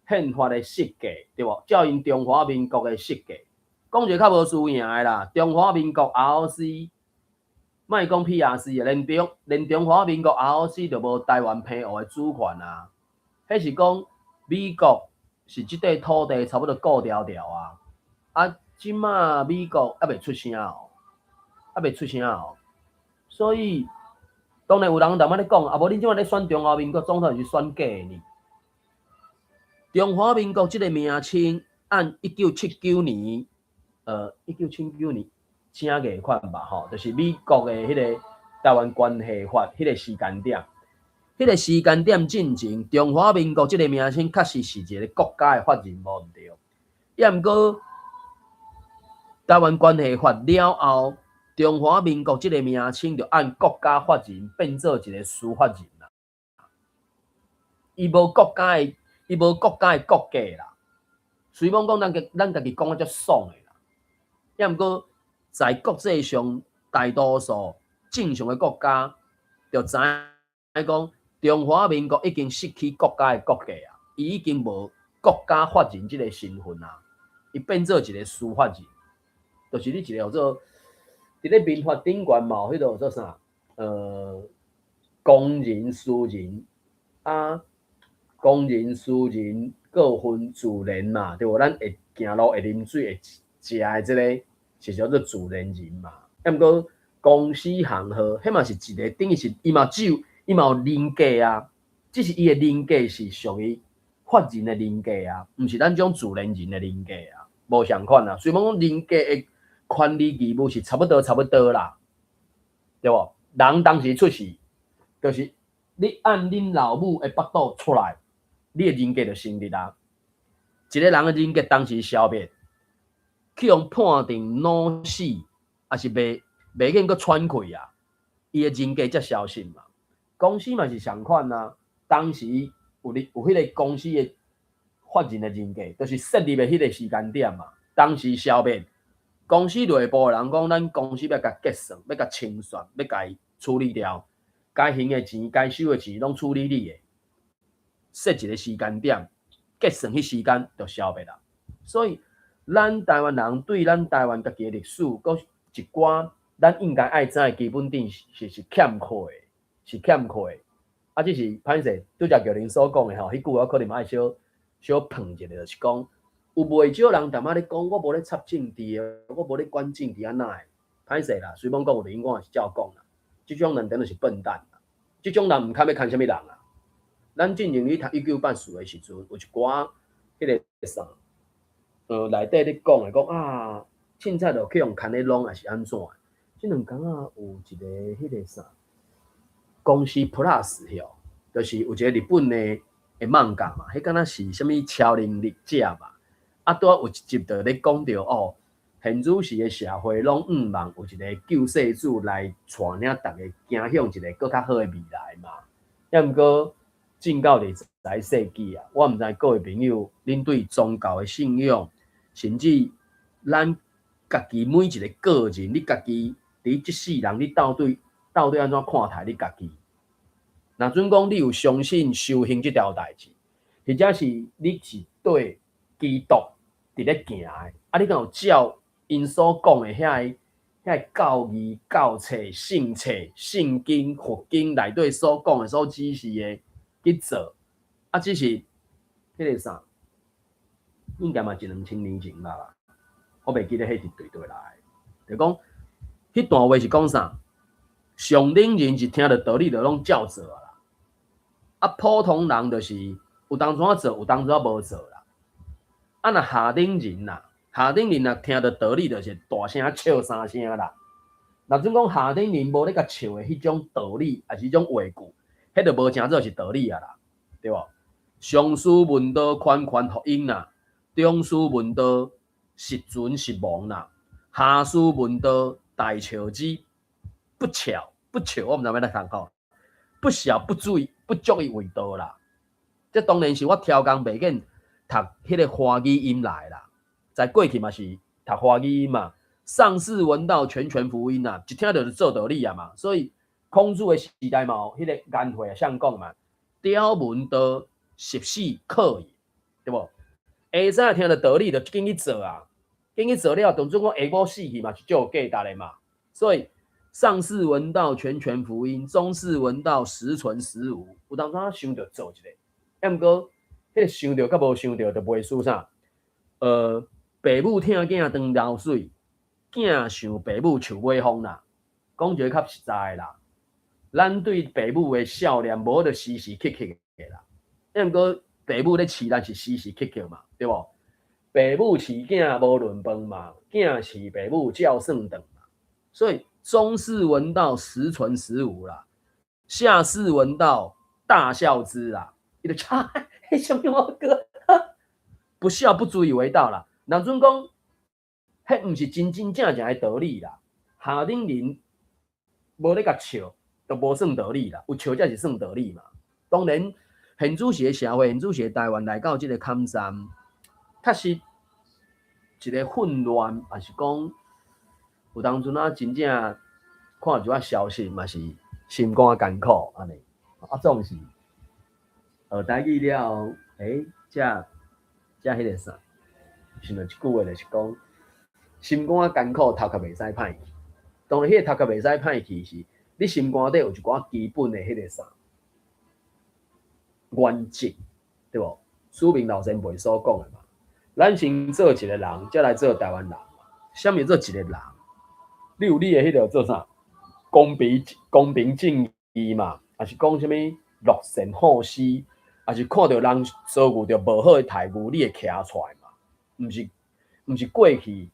憲法的設計，對無？照𪜶中華民國的設計，講一個較無輸贏的啦，中華民國 ROC，莫講 PRC 啊，連中華民國 ROC 就無台灣澎湖的主權啊。彼是講美國是這塊土地差不多顧牢牢啊。啊，這馬美國猶未出聲哦，猶未出聲哦。所以當然有人踮仔咧講，啊無恁這馬咧選中華民國總統是選假的呢？中華民國這個名稱按1979年， 1979年正月款吧吼，就是美國的彼个台灣關係法彼個時間點，彼個時間點進前，中華民國這个名稱確實是一個國家的法人無毋對。抑毋過台灣關係法了後，中華民國這个名稱就按國家法人變做一個私法人啦。伊無國家的國格啦。雖罔講咱家己講得足爽的啦，抑毋過在國際上大多數正常的國家，就知影講中華民國已經失去國家的國格啊，伊已經無國家法人這个身份啊，伊變做一個私法人，就是你一個叫做佇咧民法頂懸嘛有彼個做啥？公人、私人啊，公人、私人閣有分自然嘛，對無？咱會行路、會啉水、會食的這个是叫做自然人嘛。抑毋過公司行號，彼嘛是一個等於是伊嘛只有伊嘛有人格啊，只是伊的人格是屬於法人的人格啊，毋是咱這種自然人的人格啊，無仝款啊。雖罔講人格的權利義務是差不多差不多啦，對無？人當時出世，就是你按恁老母的腹肚出來，你的人格就成立啊。一個人的人格當時消滅，去予判定腦死，抑是袂免閣喘氣啊，伊的人格才消失嘛。公司嘛是仝款啊，當時有你有彼個公司的法人的人格，就是設立的彼個時間點嘛，當時消滅。公司內部的人講，咱公司欲共結算，欲共清算，欲共伊處理掉，該還的錢、該收的錢攏處理你的，設一個時間點，結算彼時間就消滅啦。所以，咱台灣人對咱台灣家己的歷史，閣一寡咱應該愛知的基本知識是欠缺的，是欠缺的。啊，這是歹勢，拄才叫恁所講的吼，彼句我可能愛小小碰一下，就是講。有袂少人踮仔咧講，我無咧插政治的，我無咧管政治，按怎的？歹勢啦，雖罔講有理，我也是照講啦。這種人等於是笨蛋啦，這種人毋堪欲牽啥物人啊？咱進前咧讀1984的時陣，有一寡彼个啥，內底咧講的講啊，凊彩就去予牽咧攏，抑是按怎的？這兩工仔有一個彼个啥，公視 Plus 吼，就是有一個日本的漫畫嘛，彼敢若是啥物超能力者吧？啊，拄仔有一集就咧講著哦，現此時的社會攏向望有一個救世主來帶領逐家行向一個閣較好的未來嘛。抑毋過進到21世紀啊，我毋知各位朋友恁對宗教的信仰，甚至咱家己每一個個人，你家己佇這世人，你到底按怎看待你家己？若準講你有相信修行這條代誌，或者是你是對基督佇咧行的，啊，你敢有照𪜶所講的遐个教義、教冊、聖冊、聖經、佛經內底所講的、所指示的去做？啊，只是彼个啥，應該嘛一兩千年前啦，我袂記得彼是對佗來的，就講彼段話是講啥？上等人是聽著道理就攏照做啊啦，啊，普通人就是有當陣仔做，有當陣仔無做啦。啊，若下等人啦，下等人若聽著道理，就是大聲笑三聲啦。若準講下等人無咧共笑的彼種道理，抑是彼種話句，彼就無成做是道理啊啦，對無？上師問道，拳拳服膺啦；中師問道，實存實亡啦；下師問道，大笑之，不巧不笑，我毋知欲按怎讀吼，不肖不足以不足以為道啦。這當然是我超工袂緊讀彼个華語音來啦，在過去嘛是讀華語音嘛。上士聞道，拳拳服膺啊，一聽著就做道理啊嘛。所以孔子的時代嘛有彼个顏回啊，啥講嘛？刁聞道，十死可矣，對無？下早聽著道理就緊去做啊，緊去做了，當準講下午死去嘛是足有價值的嘛。所以上士聞道，拳拳服膺；中士聞道，時存時無。有當陣想著做一下，抑毋過彼个想著佮無想著就袂輸啥。爸母疼囝當流水，囝想爸母樹尾風啦。講一个較實在的啦，咱對爸母的孝念無得時時刻刻的啦。抑毋過爸母咧飼咱是時時刻刻嘛，對無？爸母飼囝無論飯嘛，囝飼爸母照算頓嘛。所以中士聞道十存十無啦，下士聞道大笑之啦。伊就唱，彼啥物我哥，不笑不足以為道啦。人陣講，彼毋是真真正正的道理啦。下等人無咧共笑，就無算道理啦。有笑才是算道理嘛。當然，現主時的社會，現主時的台灣來到這个坎站，確實一个混亂，抑是講有當陣啊，真正看一寡消息嘛是心肝艱苦按呢。啊，總是學台語了後，欸，才彼个啥，想著一句話就是講，心肝艱苦，頭殼袂使歹去。當然，彼个頭殼袂使歹去是，你心肝底有一寡基本的彼个啥原則，對無？書明老前輩所講的嘛，咱先做一个人，才來做台灣人嘛。啥物做一个人？你有你的彼个做啥？公平、公平正義嘛，抑是講啥物樂善好施，抑是看著人遭遇著無好的待遇，你會徛出來嘛？毋是過去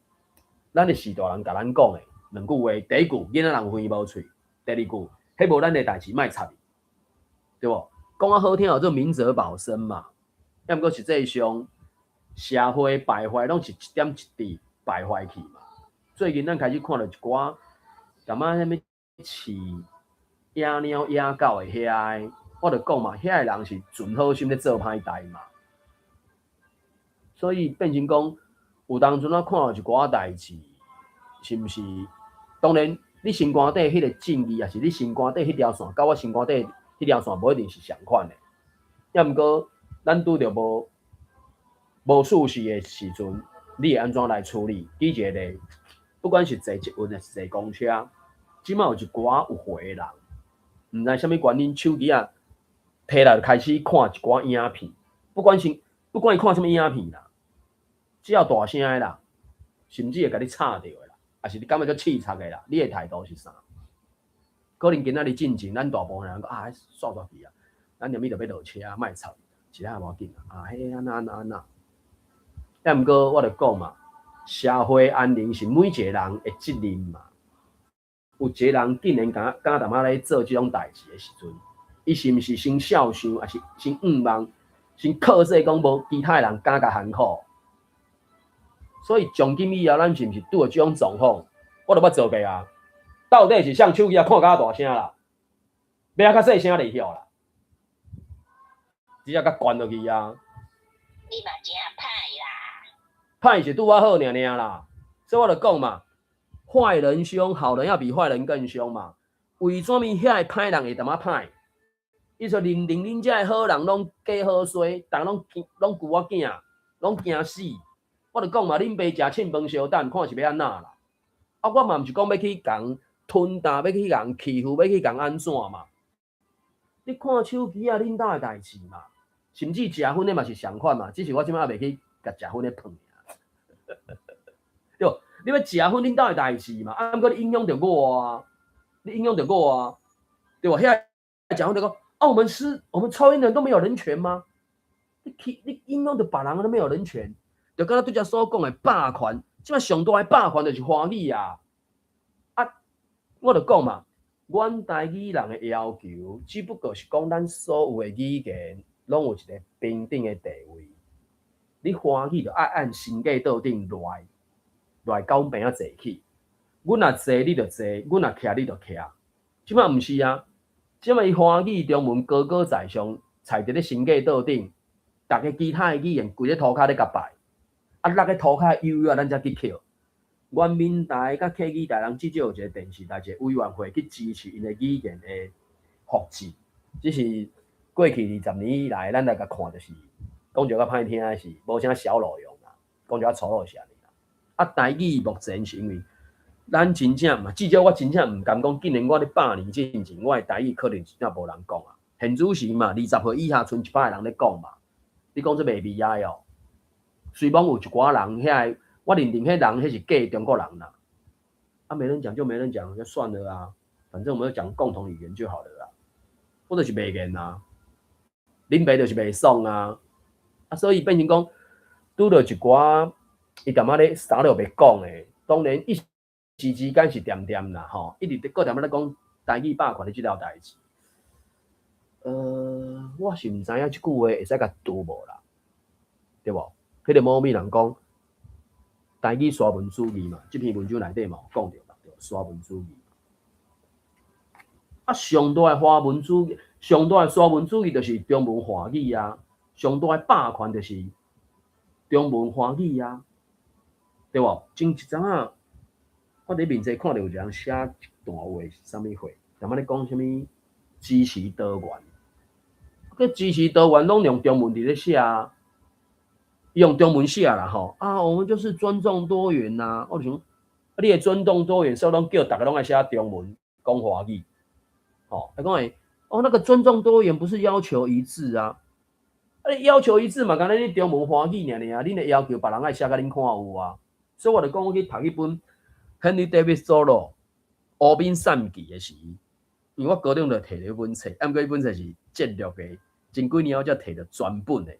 咱的序大人共咱講的兩句話，第一句囡仔人有耳無喙，第二句彼無咱的代誌，莫插伊，對無？講較好聽叫做明哲保身嘛。抑毋過實際上，社會敗壞攏是一點一滴敗壞去嘛。最近咱開始看著一寡，感覺啥物飼野貓野狗的遐個，我就講嘛，遐個人是存好心咧做歹代嘛。所以變成講，有當陣我看著一寡代誌，是毋是？當然，你心肝底彼個正義，抑是你心肝底彼條線，佮我心肝底彼條線無一定是仝款的。抑毋過，咱拄著無舒適的時陣，你會按怎來處理？舉一個例，不管是坐捷運抑是坐公車，這馬有一寡有歲的人，毋知啥物原因，手機仔提來就開始看一寡影片，不管伊看啥物影片啦，只要大聲的啦，甚至會共你吵著的啦，抑是你感覺足刺激的啦，你的態度是啥？可能今仔日進前，咱大部分人講啊，煞煞去啊，咱連咪著欲落車，莫吵，一下無要緊啊，彼按怎按怎按怎。抑毋過我就講嘛，社會安寧是每一個人的責任嘛。有一個人竟然敢敢踮仔咧做這種代誌的時陣，伊是毋是先肖想，抑是先向望，先靠勢講無其他的人敢共含苦？所以從今以後，咱是毋是拄著這種狀況，我就捌做過啊。到底是啥手機仔看甲大聲啦，欲較細聲就曉啦，直接共關落去啊。你嘛誠歹啦。歹是拄仔好爾爾啦，所以我就講嘛，壞人兇，好人要比壞人更兇嘛。為啥物遐个歹人會淡仔歹？伊說認定恁遮的好人攏假好衰，逐家攏驚，攏舊仔囝，攏驚死。我就講嘛，恁爸食凊飯相等，看是欲按怎啦？啊，我嘛毋是講欲去共吞啖，欲去共欺負，欲去共按怎嘛？你看手機仔，恁兜的代誌嘛，甚至食薰的嘛是仝款嘛，只是我這擺猶未去共食薰的碰爾。對無？你欲食薰，恁兜的代誌嘛，啊，毋過你影響著我啊，你影響著我啊，對無？遐食薰就講，啊，我們抽菸的人都沒有人權嗎？你影響著別人都沒有人權，就敢若拄才所講的霸權，這擺上大的霸權就是華語啊！啊，我就講嘛，阮台語人的要求，只不過是講咱所有的語言攏有一個平等的地位。你華語就愛按身價桌頂來，來佮阮邊仔坐起。阮若坐你就坐，阮若徛你就徛。這擺毋是啊，這擺伊華語中文高高在上，踩佇咧身價桌頂，逐个其他的語言跪咧塗跤咧共拜，啊，落咧塗跤悠悠啊，咱才去捡。阮閩台佮客語台人至少有一個電視台，一個委員會去支持𪜶的語言的福祉。只是過去20年以來，咱來共看就是，講一個較歹聽的是，無啥小路用啦，講一個較粗魯是按呢啦。啊，台語目前是因為咱真正嘛，至少我真正毋甘講，竟然我咧百年進前，我的台語可能真正無人講啊。現主時嘛，20歲以下賰一百個人咧講嘛。你講這袂悲哀哦？雖罔有一寡人遐个，我認定彼人彼是假中國人啦。啊，沒人講就沒人講，就算了啊。反正我們講共同語言就好了啦。我就是袂認啊，恁爸就是袂爽啊。啊，所以變成講，拄著一寡伊踮仔咧啥都袂講的，當然一時之間是恬恬啦吼，一直閣踮仔咧講台語霸權的這條代誌。我是毋知影這句話會使共除無啦，對無？彼個某咪人講台語沙文主義嘛，這篇文章內底嘛有講著嘛，對，沙文主義。啊，上大的華文主義，上大的沙文主義就是中文華語啊，上大的霸權就是中文華語啊，對無？前一陣仔，我佇面冊看著有一人寫一段話是啥物貨？踮仔咧講啥物支持多元，佮支持多元攏用中文佇咧寫啊，用中文寫啦吼。啊，我們就是尊重多元啊。我就想，啊，你的尊重多元，所以攏叫逐家攏愛寫中文，講華語。吼，伊講會，哦，那個尊重多元不是要求一致啊？啊，你要求一致嘛，敢若你中文華語爾爾，恁會要求別人愛寫共恁看有啊？所以我就講，我去讀彼本 Henry David Thoreau《湖濱散記》的時，因為我高中就提著彼本冊，啊，毋過彼本冊是節錄的，前幾年我才提著全本的。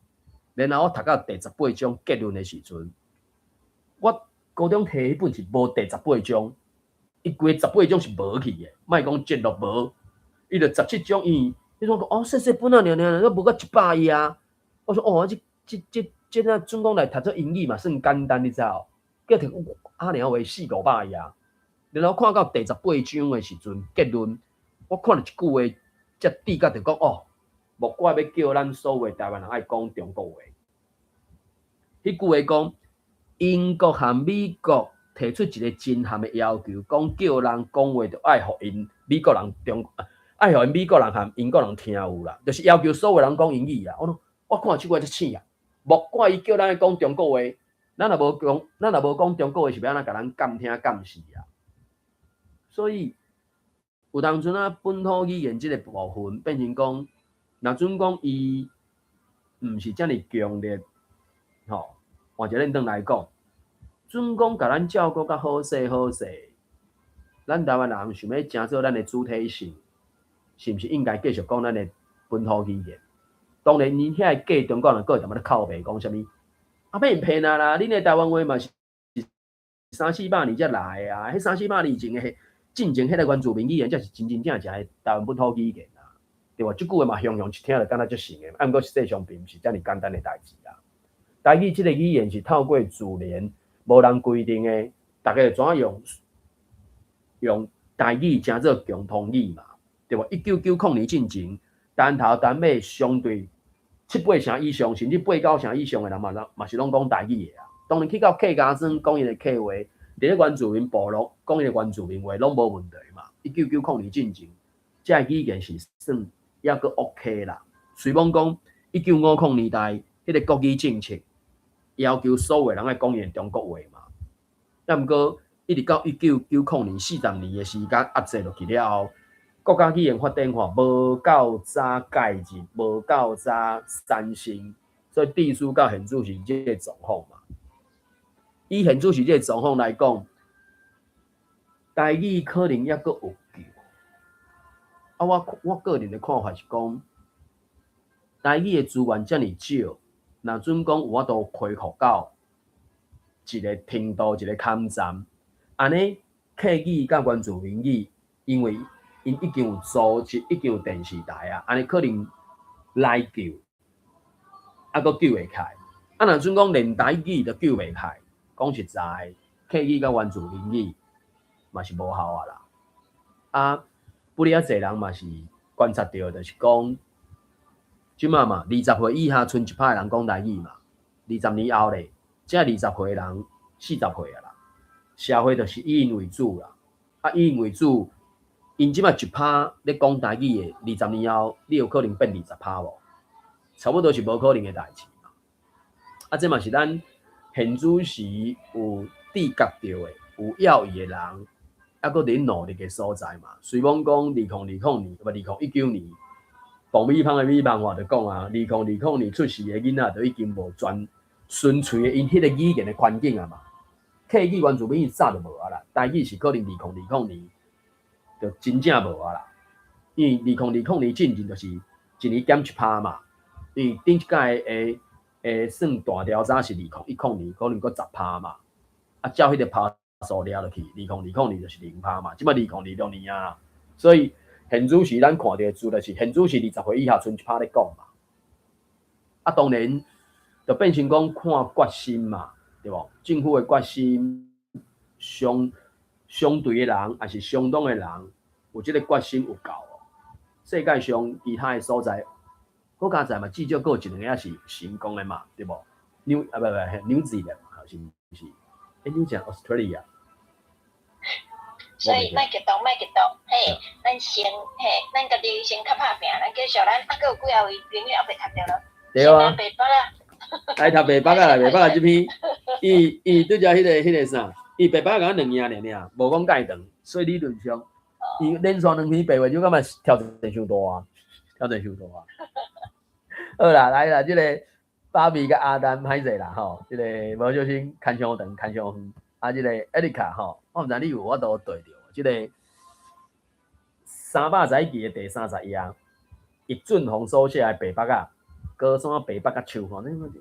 然後我讀到第18章結論的時陣，我高中提彼本是無第十八章，伊規十八章是無去的，莫講節錄無，伊就17章，伊伊講哦，細細本啊，爾爾，閣無到100頁啊。我說哦，這這這這若準講來讀做英語嘛，算簡單，你知無？叫摕阿娘話四五百頁，然後看到第十八章的時陣，結論，我看著一句話，才直覺就講哦，莫怪欲叫咱所有台灣人愛講中國話。彼句話講，英國和美國提出一個真諳的要求，講叫人講話著愛予𪜶美國人中，愛予𪜶美國人和英國人聽有啦，就是要求所有人講英語啊。我講，我看這句話才醒啊，莫怪伊叫咱愛講中國話，咱若無講，咱若無講中國話，是欲按怎共咱監聽監視啊？所以有當陣啊，本土語言這個部分變成講，若準講伊毋是遮爾強烈，吼，換一個轉來講，準講共咱照顧較好勢好勢，咱台灣人想欲成做咱的主體性，是毋是應該繼續講咱的本土語言？當然，𪜶遐個假中國人閣會踮咧哭白講啥物？啊，免騙啊啦！恁的台灣話嘛是三四百年才來的啊！彼三四百年前的進前，彼個原住民語言才是真真正正的台灣本土語言啊，對無？這句話嘛，雄雄一聽就感覺足神的，啊，毋過實際上並毋是遮爾簡單的代誌啊。台語這個語言是透過自然，無人規定的，逐家就怎用用台語成做共通語嘛，對無？1990年進前，單頭單尾相對七八成以上，甚至八九成以上的人嘛，嘛是攏講台語的啊。當然去到客家莊講𪜶的客話，佇咧原住民部落講𪜶的原住民話，攏無問題嘛。1990年進前，這个語言是算猶閣 OK 啦。雖罔講1950年代彼個國語政策要求所有人愛講𪜶的中國話嘛，啊，毋過一直到1990年40年的時間壓制落去了後，國家語言發展法無夠早介入，無夠早產生，所以致使到現此時這個狀況嘛。以現此時這個狀況來講，台語可能猶閣有救。啊，我個人的看法是講，台語的資源遮爾少，若準講有法度恢復到一個程度，一個坎站，按呢客語佮原住民語，因為𪜶已經有組織，已經有電視台啊，按呢可能來救，啊，閣救會起來。啊，若準講連台語都救袂起來，講實在，客語佮原住民語嘛是無效啊啦。啊，不哩啊濟人嘛是觀察著，就是講，這馬嘛，20歲以下賰一趴的人講台語嘛，20年後咧，這20歲的人40歲啊啦，社會就是以𪜶為主啦。啊，以𪜶為主，𪜶這馬一趴咧講台語的，20年後你有可能變20趴無？差不多是無可能的代誌嘛。啊，這嘛是咱現此時有知覺著的、有要義的人，猶閣佇努力的所在嘛。雖罔講2020年，毋2019年，爆米香的米網話就講啊，2020年出世的囡仔就已經無全純粹的𪜶彼個語言的環境啊嘛。客語原住民早就無啊啦，台語是可能2020年就真正無啊啦。因為二零二零年進前就是一年減一趴嘛，因為頂一屆的會算大調查是2010年，可能閣十趴嘛。啊，照彼個趴數掠落去，2020年就是0%嘛。這擺2026年啊，所以現主時咱看著的資料是現主時20歲以下賰1%咧講嘛。啊，當然就變成講看決心嘛，對無？政府的決心，相相對的人，抑是相當的人，有這個決心有夠無？世界上其他的所在，好佳哉嘛，至少閣有一兩個是成功的嘛，對無？紐啊，不不，紐西蘭是毋是？欸，紐西蘭 Australia。所以莫激動，莫激動，嘿，咱先嘿，咱家己先較拍拚，咱繼續，咱啊閣有幾仔位朋友猶未讀著咯。對啊。白北啊。來讀白北啊，來白北啊這篇，伊伊拄則彼個啥，伊白北敢若兩頁爾爾，無講蓋長，所以理論上，伊連續兩篇白話就感覺挑戰傷大啊，挑戰傷大啊。好啦，來啦，這個芭比佮阿丹歹勢啦吼，這個無小心牽傷長，牽傷遠。啊，這個艾麗卡吼，我毋知你有法度對著，這個310期的第30頁，葉俊宏所寫的白北仔，高山白北仔樹吼，你看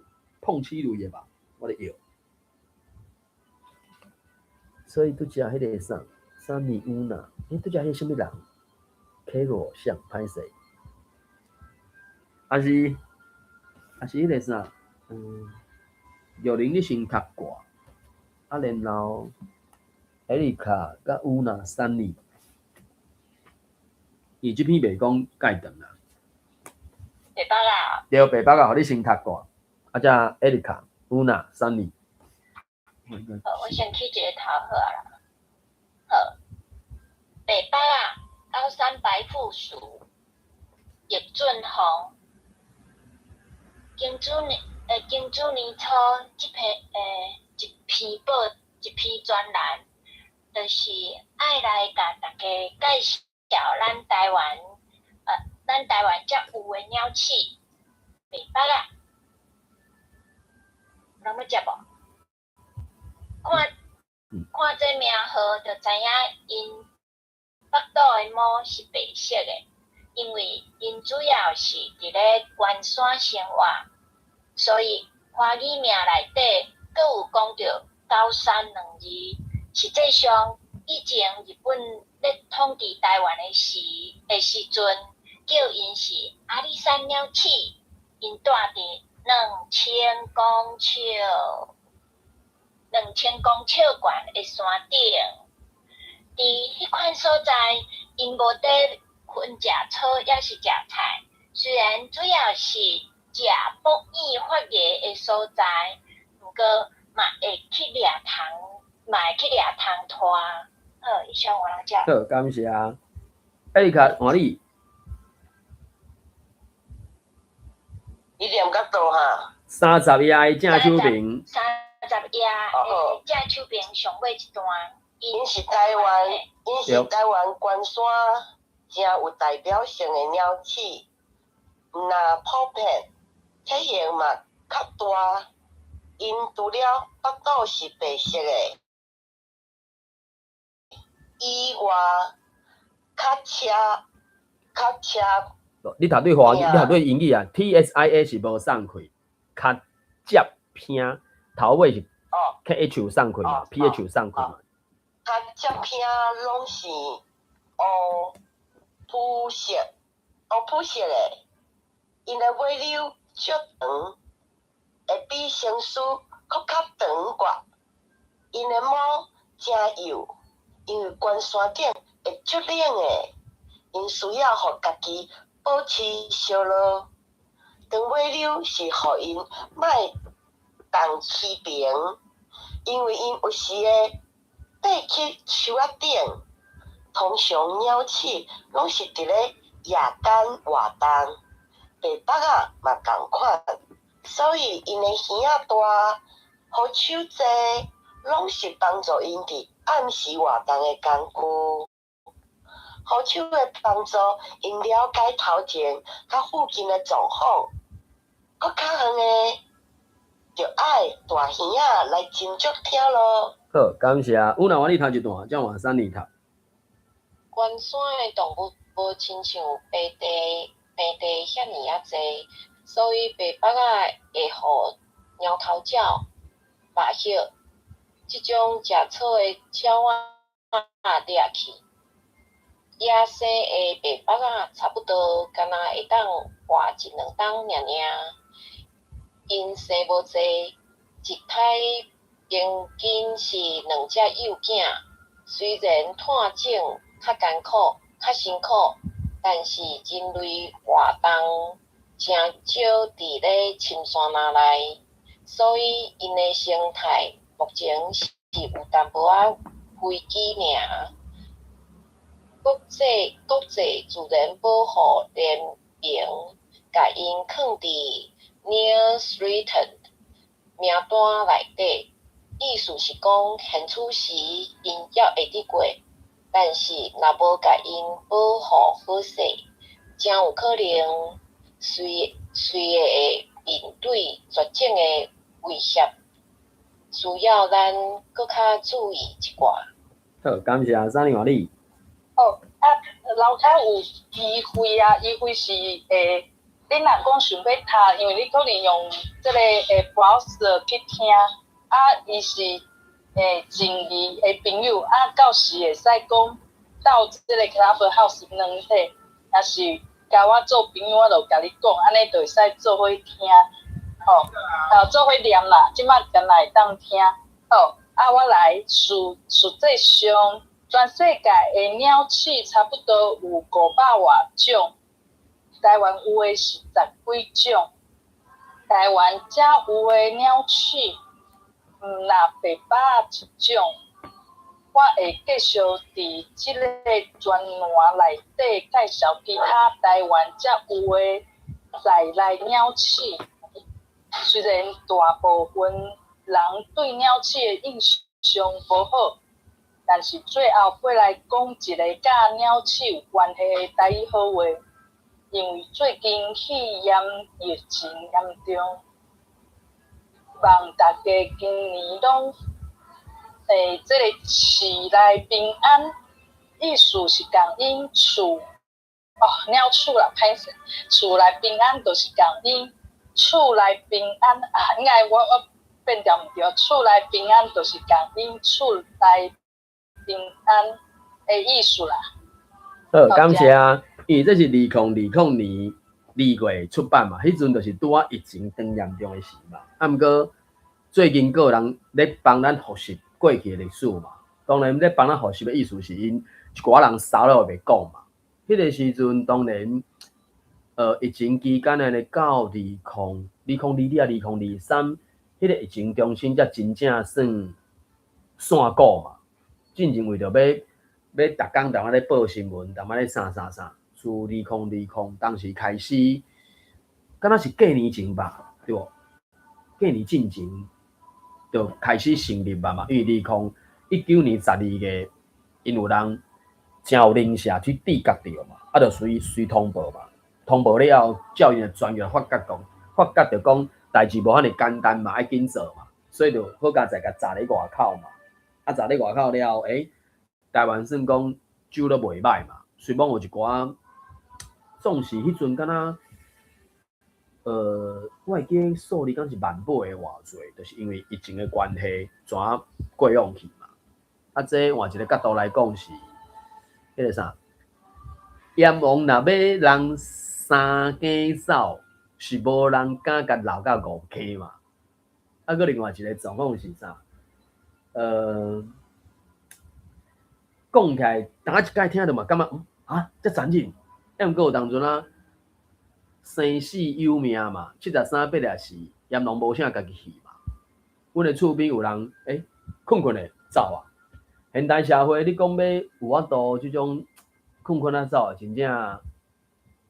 碰齒類的吧，我咧搖。所以拄則彼個啥，啥尼烏娜，欸，拄則彼個啥物人？K 羅像歹勢，還是還是彼個啥？玉玲你先讀過，啊，然後艾麗卡佮烏娜、珊妮，伊這篇袂講蓋長啊。白北啊。對，白北啊，予你先讀過，啊，才艾麗卡、烏娜、珊妮。好，我先起一个頭好啊啦。好，白北仔，高山白富鼠，葉俊宏，庚子年初，這篇一篇報一篇專欄，就是愛來共大家介紹咱台灣才有的鳥鼠，白北仔，有人欲接無？看看這名號就知影𪜶腹肚的毛是白色的，因為𪜶主要是佇咧懸山生活，所以華語名內底閣有講著高山兩字。實際上，以前日本咧統治台灣的時陣，叫𪜶是阿里山鳥鼠，𪜶住佇2000公尺懸的山頂。佇彼款所在，𪜶無佇分食草抑是食菜，雖然主要是食木耳發芽的所在，毋過嘛會去掠蟲，嘛會去掠蟲拖。好，以上我來講。好，感謝。艾麗卡，換你。你念到佗哈？30頁的正手邊。30頁的正手邊上尾一段。𪜶是台灣關山誠有代表性的鳥鼠，毋若普遍，體型嘛較大。𪜶除了腹肚是白色的以外，較車較車。你讀對華語，你讀對英語啊？T S I A 是無送氣，較接偏頭尾是 K H 送氣嘛，P H 送氣嘛。較接偏攏是烏膚色，烏膚色的，𪜶的尾溜足長，會比成鼠閣較長寡。𪜶的毛誠幼，因為懸山頂會足冷的，𪜶需要予家己保持燒熱。長尾溜是予𪜶莫動起爿，因為𪜶有時會爬去樹仔頂。通常鳥鼠攏是佇咧夜間活動，白北仔嘛仝款，所以𪜶的耳仔大、護手濟，攏是幫助𪜶佇暗時活動的工具。護手會幫助𪜶了解頭前佮附近的狀況。閣較遠的，就愛大耳仔來斟酌聽囉。好，感謝。有哪換你讀一段，才換珊妮讀。懸山的動物無親像平地平地遐爾仔濟，所以白腹仔會予貓頭鳥肉葉這種食草的鳥仔掠去。野生的白腹仔差不多干焦會當活一兩冬爾爾，𪜶生無濟，一胎平均是兩隻幼囝。雖然湠種較艱苦、較辛苦，但是人類活動誠少佇咧深山林內，所以𪜶的生態目前是有淡薄仔危機爾。國際自然保護聯盟共𪜶放佇 Near Threatened 名單內底，意思是講現此時𪜶猶會得過，但是若無共𪜶保護好勢，誠有可能隨隨會面對絕種的威脅，需要咱閣較注意一寡。好，感謝三年華你。哦，啊，樓跤有機會啊，伊會是會，你若講想欲讀，因為你可能用這个browser 去聽，啊，伊是靜怡的朋友，啊，到時會使講到這个 Clubhouse 軟體，若是共我做朋友，我就共你講，按呢就會使做伙聽，吼，啊，做伙念啦，這擺敢若會當聽，好，啊，我來實際上。全世界的鳥鼠差不多有500外種，台灣有的是十幾種。台灣才有的鳥鼠，毋若白腹仔一種。我會繼續佇這个專欄內底介紹其他台灣才有的在來鳥鼠。雖然大部分人對鳥鼠的印象無好，但是最後過來講一个佮鳥鼠有關係的台語好話，因為最近肺炎疫情嚴重，望大家今年攏這个市內平安，意思是共𪜶厝哦，鳥鼠啦，歹勢，厝內平安就是共𪜶厝內平安啊，應該我變調毋對，厝內平安就是共𪜶厝內平安的意思啦。好，感謝啊！因為這是2020年2月出版嘛，彼陣就是拄仔疫情當嚴重的時嘛。啊，毋過最近閣有人咧幫咱復習過去的歷史嘛。當然咧幫咱復習的意思是𪜶一寡人捎了袂講嘛。彼个時陣當然，疫情期間按呢到2022啊，2023，彼个疫情中心才真正算散股嘛。進前為著欲逐工踮仔咧報新聞，踮仔咧啥啥啥，自2020當時開始，敢若是過年前吧，對無？過年進前就開始成立啊嘛，因為2019年12月，𪜶有人誠有靈社去締結著嘛，啊，就隨隨通報嘛，通報了後，照𪜶的專業發覺講，發覺著講代誌無遐爾簡單嘛，愛緊做嘛，所以就好佳哉共閘咧外口嘛。啊，閘咧外口了後，台灣算講走得袂䆀嘛，雖罔有一寡，總是彼陣敢若，我會記數字敢是萬尾的偌濟，就是因為疫情的關係，怎過往去嘛。啊，這換一个角度來講是，彼个啥，閻王若欲人三更走，是無人敢共留到五更嘛。啊，閣另外一个狀況是啥？講起來，逐家一擺聽著嘛，感覺啊，遮殘忍。啊，毋過有當陣啊，生死有命嘛，七十三八十四，閻王無啥家己去嘛。阮的厝邊有人睏睏咧走啊。現代社會，你講欲有法度這種睏睏仔走，真正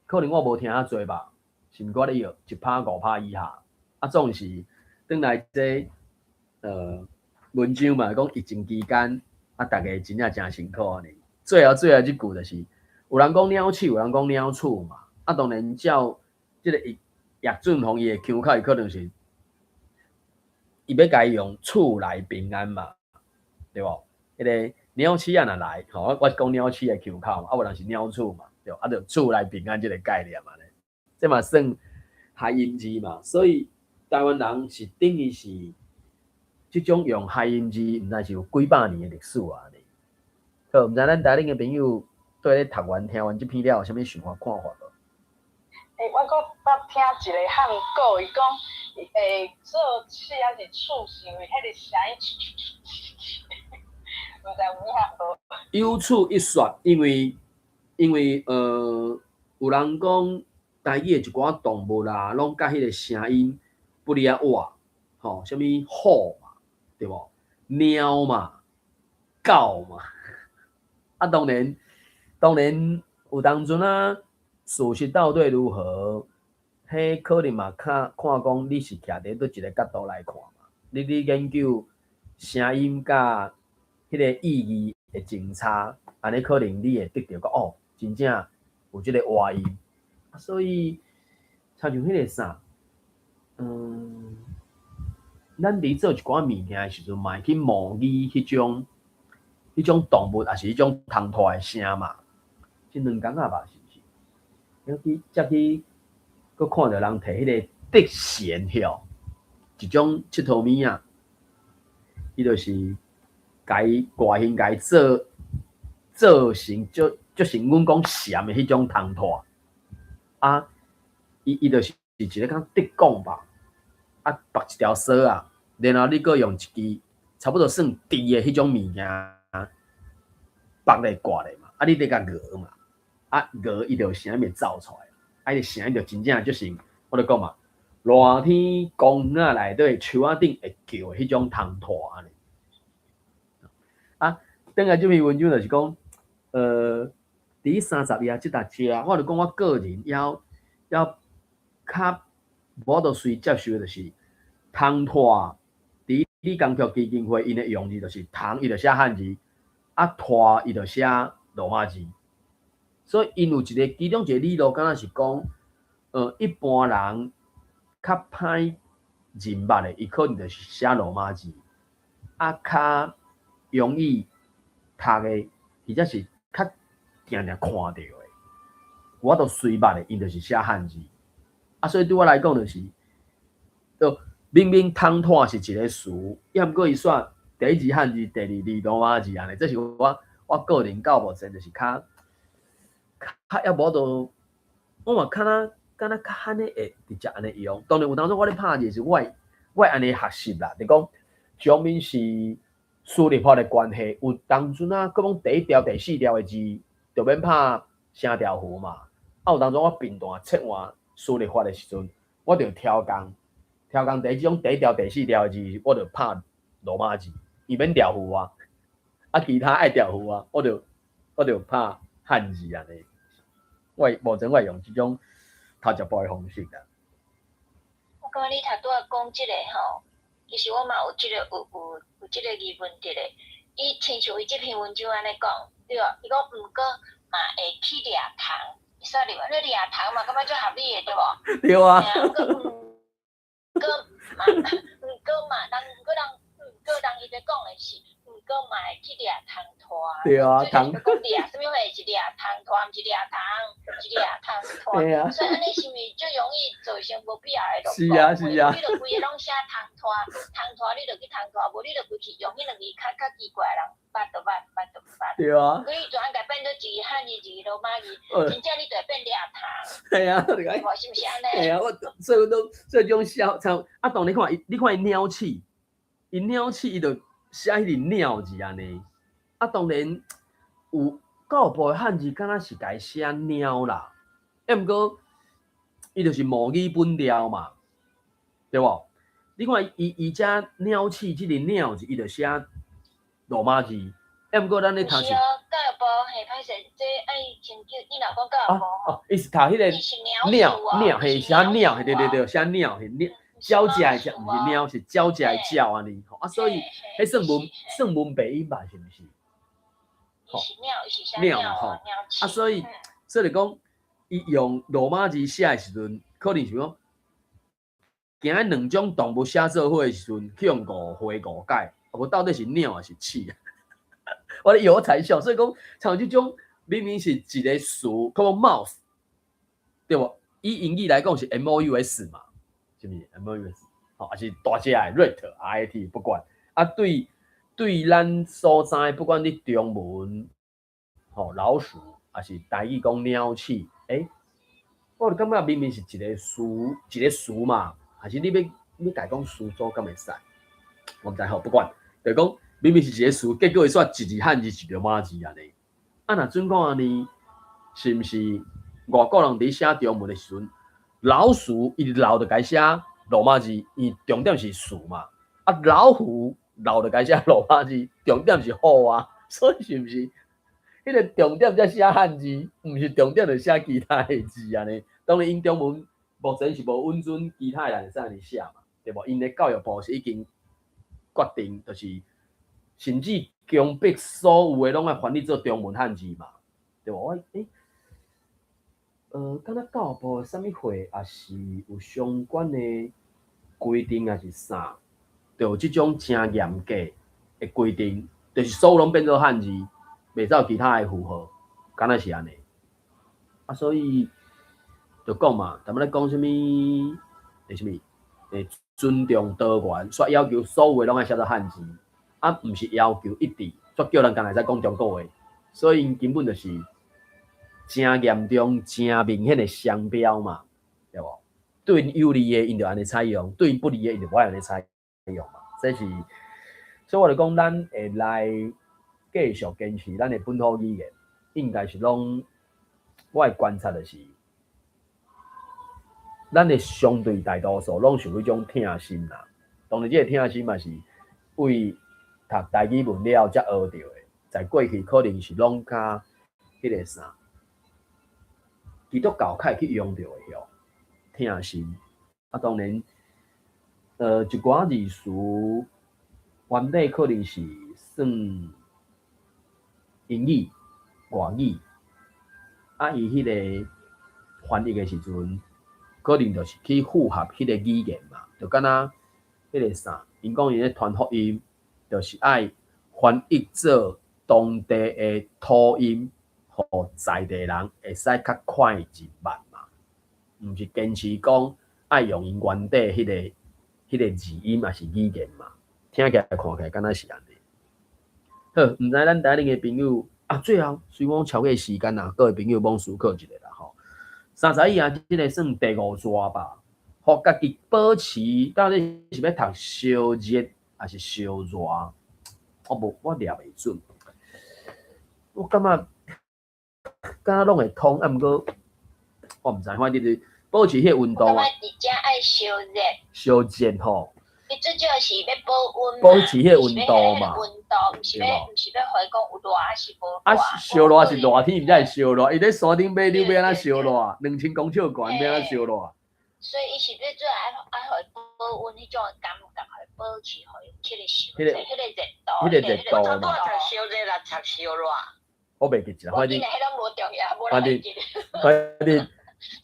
可能我無聽較濟吧，是毋過咧藥1趴5趴以下。啊，總是轉來這文章嘛，講疫情期間啊，逐家真正誠辛苦按呢。最後最後這句就是，有人講鳥鼠，有人講鳥鼠嘛。啊，當然照這个葉俊宏伊的腔口，伊可能是伊欲共伊用厝內平安嘛，對無？彼个鳥鼠仔若來，吼，我講鳥鼠的腔口嘛，啊，有人是鳥鼠嘛，對，啊，就厝內平安這个概念嘛咧。這嘛算諧音字嘛，所以台灣人是等於是這種用諧音字，毋知是有幾百年的歷史啊。好，毋知咱台頂的朋友對咧讀完聽完這篇了，有啥物想法看法無？欸，我閣捌聽一個漢語，伊講會做鼠抑是鼠是因為彼個聲音，毋知有影無？有此一說，因為有人講台語的一寡動物啦，攏佮彼個聲音不離仔活，吼，啥物虎嘛，對無？貓嘛，狗嘛，啊，當然有當陣啊，事實到底如何？彼可能嘛較看講你是徛佇佗一個角度來看嘛，你研究聲音佮彼個意義的前差，按呢可能你會得著講哦，真正有這個活音。所以，親像彼個啥，咱佇做一寡物件的時陣，嘛會去模擬彼種動物，抑是彼種蟲豸的聲嘛。這兩工仔吧，是毋是？犹去才去，閣看著人提彼個竹蟬吼，一種𨑨迌物仔，伊就是共伊外形共伊做做成就就是阮講蟬的彼種蟲豸。啊，伊就是一個敢竹管吧，啊，縛一條索仔，然後你閣用一支差不多算甜的彼種物件，縛咧掛咧嘛，啊，你得共搖嘛，啊，搖伊就有聲音會走出來，啊，伊聲音就真正就是，我就講嘛，熱天公園仔內底樹仔頂會叫的彼種蟲豸按呢。啊，轉來這篇文章就是講，佇30頁這搭遮，我就講我個人猶猶較無法度隨接受的就是蟲豸，佇李光耀基金會𪜶的用字就是蟲，伊就寫漢字，啊豸伊就寫羅馬字，所以𪜶有一個其中一個理路，敢若是講，一般人較歹認捌的，伊可能就是寫羅馬字，啊較容易讀的，或者是較定定看著的，有法度隨捌的，𪜶就是寫漢字。啊，所以對我來講就是，就明明蟲豸是一個詞，抑毋過伊煞第一字漢字，第二字羅馬字按呢，這是我個人到目前就是較猶無法度，我嘛敢若較按呢會直接按呢用。當然有當陣我咧拍字是我會按呢學習啦，就講上面是輸入法的關係，有當陣啊，閣講第一條、第四條的字，就免拍聲調符嘛。啊，有當陣我頻段切換輸入法的時陣，我就調工，調工第一種第一條、第四條的字，我就拍羅馬字，伊免調符啊。啊，其他愛調符啊，我就拍漢字按呢。我目前我會用這種頭一步的方式啦。我感覺你頭拄仔講這個吼，其實我嘛有這個有這個疑問佇咧。伊親像伊這篇文章按呢講，對無？伊講毋過嘛會去掠蟲，會使入來，你掠蟲嘛，感覺足合理的對無？對啊。毋過毋過人伊咧講的是，毋過嘛會去掠蟲豸。對啊，蟲。講掠啥物貨是掠蟲豸，毋是掠蟲，是掠蟲豸。對啊。所以按呢是毋是足容易造成無必要的是啊是啊。你就規个攏寫蟲豸，蟲豸你就去蟲豸，無你就規氣用彼兩字較奇怪的人捌就捌，捌就捌。對啊。所以就按共變做一個漢字，一個羅馬字，真正你就會變掠蟲。係啊，對無？是毋是按呢？係啊，我所以都這種小像啊，當你看伊，你看伊鳥鼠，伊鳥鼠伊就寫彼個鳥字按呢。啊，當然有教育部的漢字，敢若是共伊寫貓啦，抑毋過伊就是母語本調嘛，對無？你看伊遮鳥鼠這個鳥字，伊就寫羅馬字，抑毋過咱咧讀是。是啊，教育部嘿歹勢，這愛先叫你若講教育部哦，伊是讀彼個鳥鳥，嘿寫鳥，嘿對對對，寫鳥嘿鳥，鳥食的鳥，毋是貓，是鳥食的鳥按呢吼，啊所以彼算文白音吧，是毋是？是鳥，是寫鳥吼，啊所以就講，伊用羅馬字寫的時陣，可能是講，驚彼兩種動物寫做伙的時陣，去予誤會誤解，啊無到底是鳥抑是鼠？我咧有猜想，所以講像這種明明是一個詞，叫做 mouse，對無？以英語來講是 MOUS 嘛，是毋是 MOUS？吼，抑是大隻的 rat RAT 不管。啊，對對咱所在，不管你中文，吼老鼠，抑是台語講鳥鼠，欸，我就感覺明明是一個詞，一個詞嘛，還是你欲你共伊講詞組敢會使？我毋知吼，不管，就是講明明是一個詞，結果伊煞一字漢字一羅馬字按呢。啊，若準講按呢，是毋是外國人佇寫中文的時陣，老鼠伊老就共伊寫羅馬字，伊重點是鼠嘛。啊，老虎老就共伊寫羅馬字，重點是虎啊。所以是毋是？彼個重點才寫漢字，毋是重點就寫其他的字按呢？當然，𪜶中文目前是無允准其他的人會使按呢寫嘛，對無？𪜶的教育部是已經決定，就是甚至強迫所有的攏愛翻譯做中文漢字嘛，對無？我欸，敢若教育部啥物會，抑是有相關的規定，抑是啥？就有這種誠嚴格的規定，就是所有攏變做漢字，袂走其他的符號，敢若是按呢。啊，所以就講嘛，咱們咧講啥物？欸，啥物？欸，尊重多元，煞要求所有的攏愛寫做漢字，啊，毋是要求一致，煞叫人干焦會使講中國話，所以𪜶根本就是誠嚴重、誠明顯的雙標嘛，對無？對𪜶有利的，𪜶就按呢採用；對𪜶不利的，𪜶就無愛按呢採用嘛。這是，所以我就講，咱會來繼續堅持咱的本土語言，應該是攏我的觀察就是，咱的相對大多數攏是有彼種疼心啦。當然，這個疼心嘛是為讀台語文了才學著的，在過去可能是攏較彼個啥，基督教較會去用著的吼，疼心。啊，當然，一寡字詞原底可能是算英語、外語，啊，伊彼個翻譯的時陣，可能就是去符合彼個語言嘛，就敢若彼個啥，𪜶講𪜶咧傳福音，就是愛翻譯做當地的土音，予在地人會使較快入捌嘛，毋是堅持講愛用𪜶原底彼個字音抑是語言嘛，聽起來看起來敢若是按呢。好，毋知咱台頂的朋友啊，最後雖講超過時間啦，各位朋友罔思考一下啦吼。三十一啊，這個算第五逝吧，予家己保持到底是欲讀燒熱抑是燒熱？我無我掠袂準。我感覺敢若攏會通，啊，毋過我毋知，反正就是保持彼個溫度啊。我感覺佇遮愛燒熱。燒熱吼。伊最主要是欲保溫保持彼個溫度嘛。溫度，毋是欲予伊講有熱抑是無熱。啊，燒熱是熱天，毋才會燒熱。伊咧山頂馬溜欲按怎燒熱？2000公尺懸欲按怎燒熱？所以伊是欲做愛予伊保溫彼種感覺，予伊保持，予伊有這個燒熱，彼個熱度。彼個熱度嘛。我讀燒熱啦，讀燒熱。我袂記一啦，反正。彼攏無重要，無人會記。反正。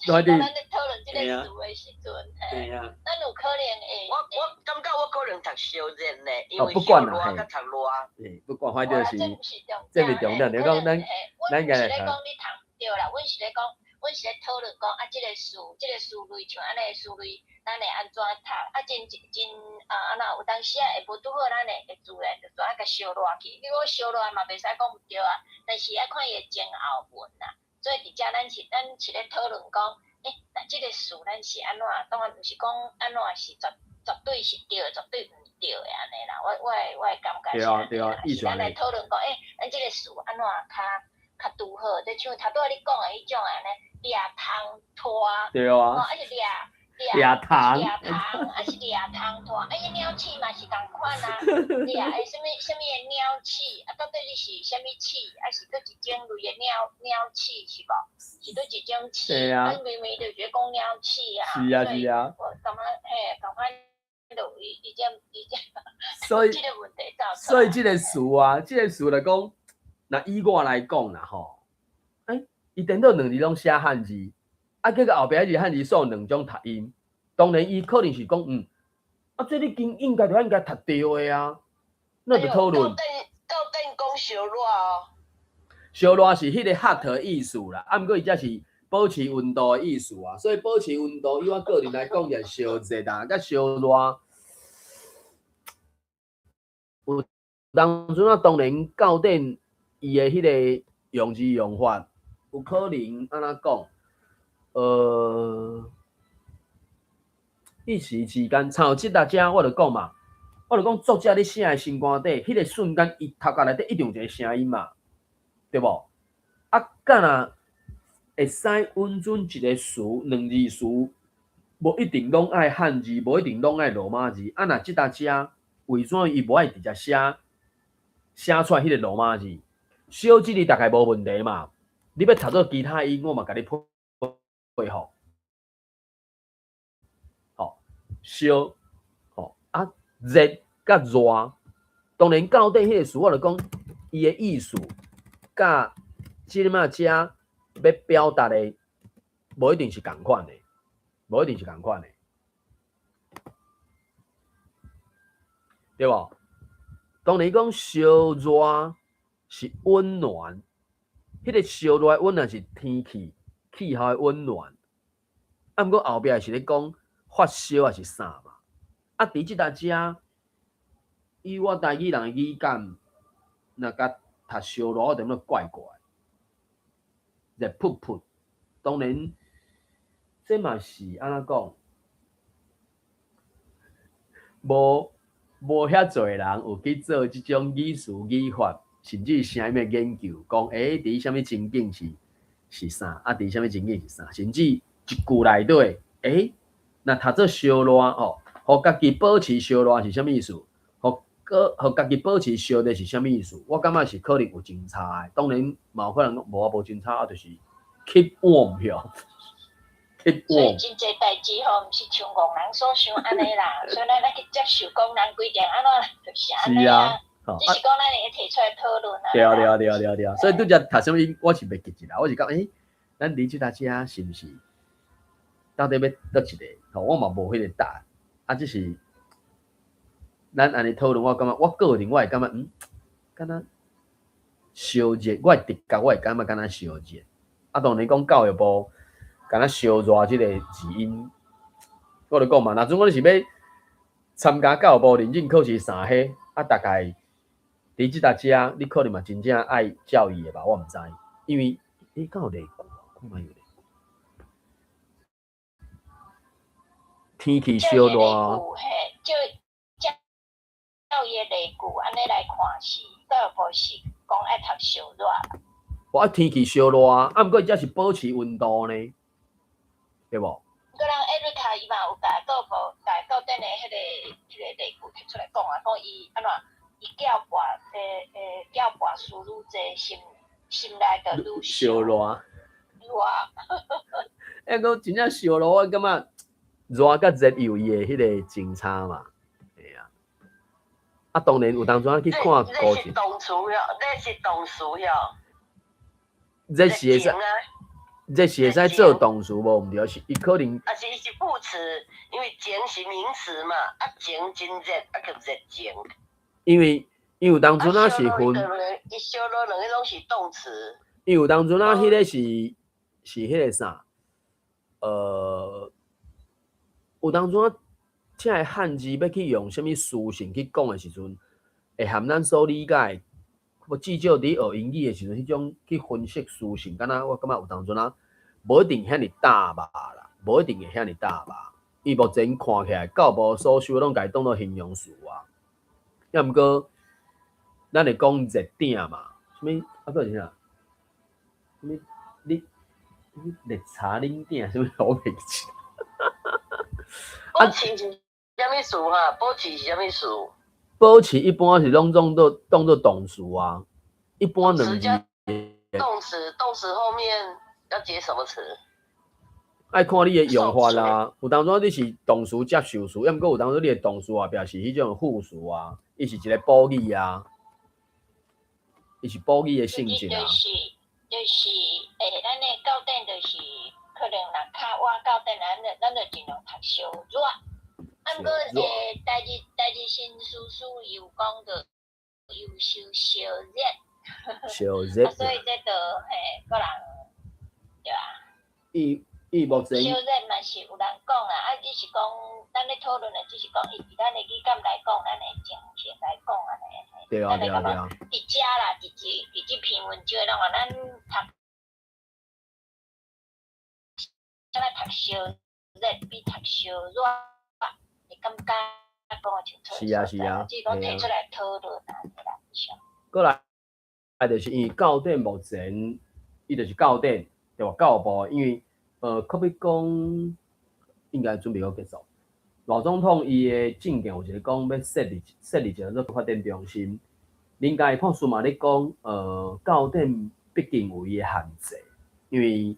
反正。咱咧討論這個詞的時陣，嘿啊，咱有可能會。我感覺我可能讀燒熱呢，因為燒熱較讀熱。嘿，不管，反正是，這毋是重這毋是重點，就講咱，阮毋是咧講你讀毋對啦，阮是咧講，阮是咧討論講啊，這個詞，這個詞類像按呢詞類，咱會按怎讀？啊，真真啊，按怎有當時啊會無拄好，咱會會自然就愛共燒熱去。你講燒熱嘛袂使講毋對啊，但是愛看伊的前後文啦。所以佇遮咱是咧討論講，欸，那這個詞咱是按怎？當然毋是講按怎是絕絕對是對的，絕對毋對的按呢啦。我的感覺是按呢啦。是咱來討論講，欸，咱這個詞按怎較較拄好？就像頭拄仔你講的彼種按呢，掠蟲拖，對啊，抑是掠掠蟲，掠蟲，抑是掠蟲拖，啊，伊鳥鼠嘛是仝款啊，掠的啥物啥物的鳥鼠，啊，到底你是啥物鼠，抑是佗一種類的鳥鳥鼠是無？是佗一種鼠？咱明明就是講鳥鼠啊。是啊是啊。我感覺嘿，感覺就伊伊這伊這，所以這個問題造成。所以這個詞啊，這個詞來講，若以我來講啦吼，欸，伊顛倒兩字攏寫漢字，啊，結果後壁彼字漢字煞有兩種讀音。當然，伊可能是講，啊，這你應應該就應該讀對的啊，那就討論。到底講燒熱哦？燒熱是彼個 hot 的意思啦，啊，毋過伊這是保持溫度的意思啊。所以保持溫度，以我個人來講，就燒熱啊，佮燒熱。有當陣啊，當然教典伊的彼個用字用法，有可能按怎講？一時之間，像這搭遮，我就講嘛，我就講作者咧寫的心肝底，彼個瞬間，伊頭殼內底一定有一個聲音嘛，對無？啊，敢若會使允准一個詞、兩字詞，無一定攏愛漢字，無一定攏愛羅馬字。啊，若這搭遮，為怎伊無愛直接寫寫出來彼個羅馬字？小字字大概無問題嘛。你欲讀做其他音，我嘛共你配合。吼，燒，吼啊，熱佮熱，當然到底彼個詞，我就講伊的意思，佮這馬遮欲表達的，無一定是仝款的，無一定是仝款的，對無？當然講燒熱是溫暖，彼個燒熱的溫暖是天氣氣候的溫暖，啊，毋過後壁是咧講發燒抑是啥嘛？啊，佇這搭遮，以我台語人的語感，若共讀燒熱，我就感覺怪怪，熱噗噗。當然，這嘛是按怎講？無遐濟人有去做這種語詞語法，甚至聲音的研究，講欸，佇啥物情景是啥？啊，佇啥物情景是啥？甚至一句內底，欸，若讀做燒熱吼，予家己保持燒熱是啥物意思？予家己保持燒熱是啥物意思？我感覺是可能有真差的，當然嘛有可能講無啊，無真差啊，就是 keep warm 吼。所以真濟代誌吼，毋是像戇人所想按呢啦，所以咱愛去接受講人規定按怎就是按呢啊。只是講咱會提出來討論啊。對啊對啊對啊對啊對啊，所以拄才讀啥物，我是袂記得啦，我是講欸，咱佇這搭遮是毋是到底欲佗一個？吼，我嘛無彼個答案，啊，只是咱按呢討論，我感覺我個人我會感覺，敢若燒熱，我的直覺我會感覺敢若燒熱。啊，當然講教育部敢若燒熱這個字音，我就講嘛，若準講你是欲參加教育部認證考試啥彼，啊，大概佇這搭遮，你可能嘛真正愛照伊的吧，我毋知，因為欸，敢有例句？看覓有例句。天氣燒熱。嘿，照照伊的例句按呢來看是，教育部是講愛讀燒熱。無啊，天氣燒熱啊，啊，毋過伊這是保持溫度呢，對無？毋過人艾瑞卡伊嘛有共教育部、共教典的彼個例句提出來講啊，講伊按怎，伊教跋教跋思愈濟，心內就愈燒熱。熱。欸，講真正燒熱，我感覺熱佮熱有伊的彼個真差嘛，嘿啊。啊，當然有當陣去看古這是動詞喲，這是動詞喲。熱是會使，熱是會使做動詞無毋對，是伊可能。啊是伊是副詞，因為情是名詞嘛，啊情真熱，啊叫熱情。因為有當陣啊是分。伊燒熱兩個攏是動詞。因為有當陣啊，彼個是彼個啥？有當陣啊，這个漢字欲去用啥物詞性去講的時陣，會含咱所理解。無至少佇學英語的時陣，彼種去分析詞性，敢若我感覺有當陣啊，無一定遐爾搭吧啦，無一定會遐爾搭吧。伊目前看起來，教育部所收攏共伊當做形容詞啊。抑毋過，咱會講熱鼎嘛，啥物啊？閣是啥？啥物？你熱茶奶鼎啥物？我袂記。保持是啥物詞哈？保持是啥物詞？保持一般是攏總做當做動詞啊，一般兩字。動詞，動詞後面要接什麼詞？愛看你的用法啦。有當陣你是動詞接受詞，抑毋過有當陣你的動詞後壁是彼種副詞啊，伊是一個補語啊，伊是補語的性質啊。就是，咱的教典就是可能若較晚教典，咱就盡量讀燒熱。啊，毋過台日新書書伊有講著優秀燒熱，燒熱，啊，所以這就嘿個人對啊。伊目前小熱嘛是有人講啦，啊，只是講咱咧討論的，只是講伊佇咱的語感來講，咱的情形來講按呢。對啊。佇遮啦，佇這篇文章攏啊，咱讀，敢若讀燒熱比讀燒熱，會感覺講會清楚。是啊。只是講提出來討論啊，啦，以上。過來，就是因為教典目前，伊就是教典，對無？教育部因為。可比講，應該準備好結束。賴總統伊的政見有一個講欲設立一个做發展中心。林佳博士嘛咧講，教典畢竟有伊的限制，因為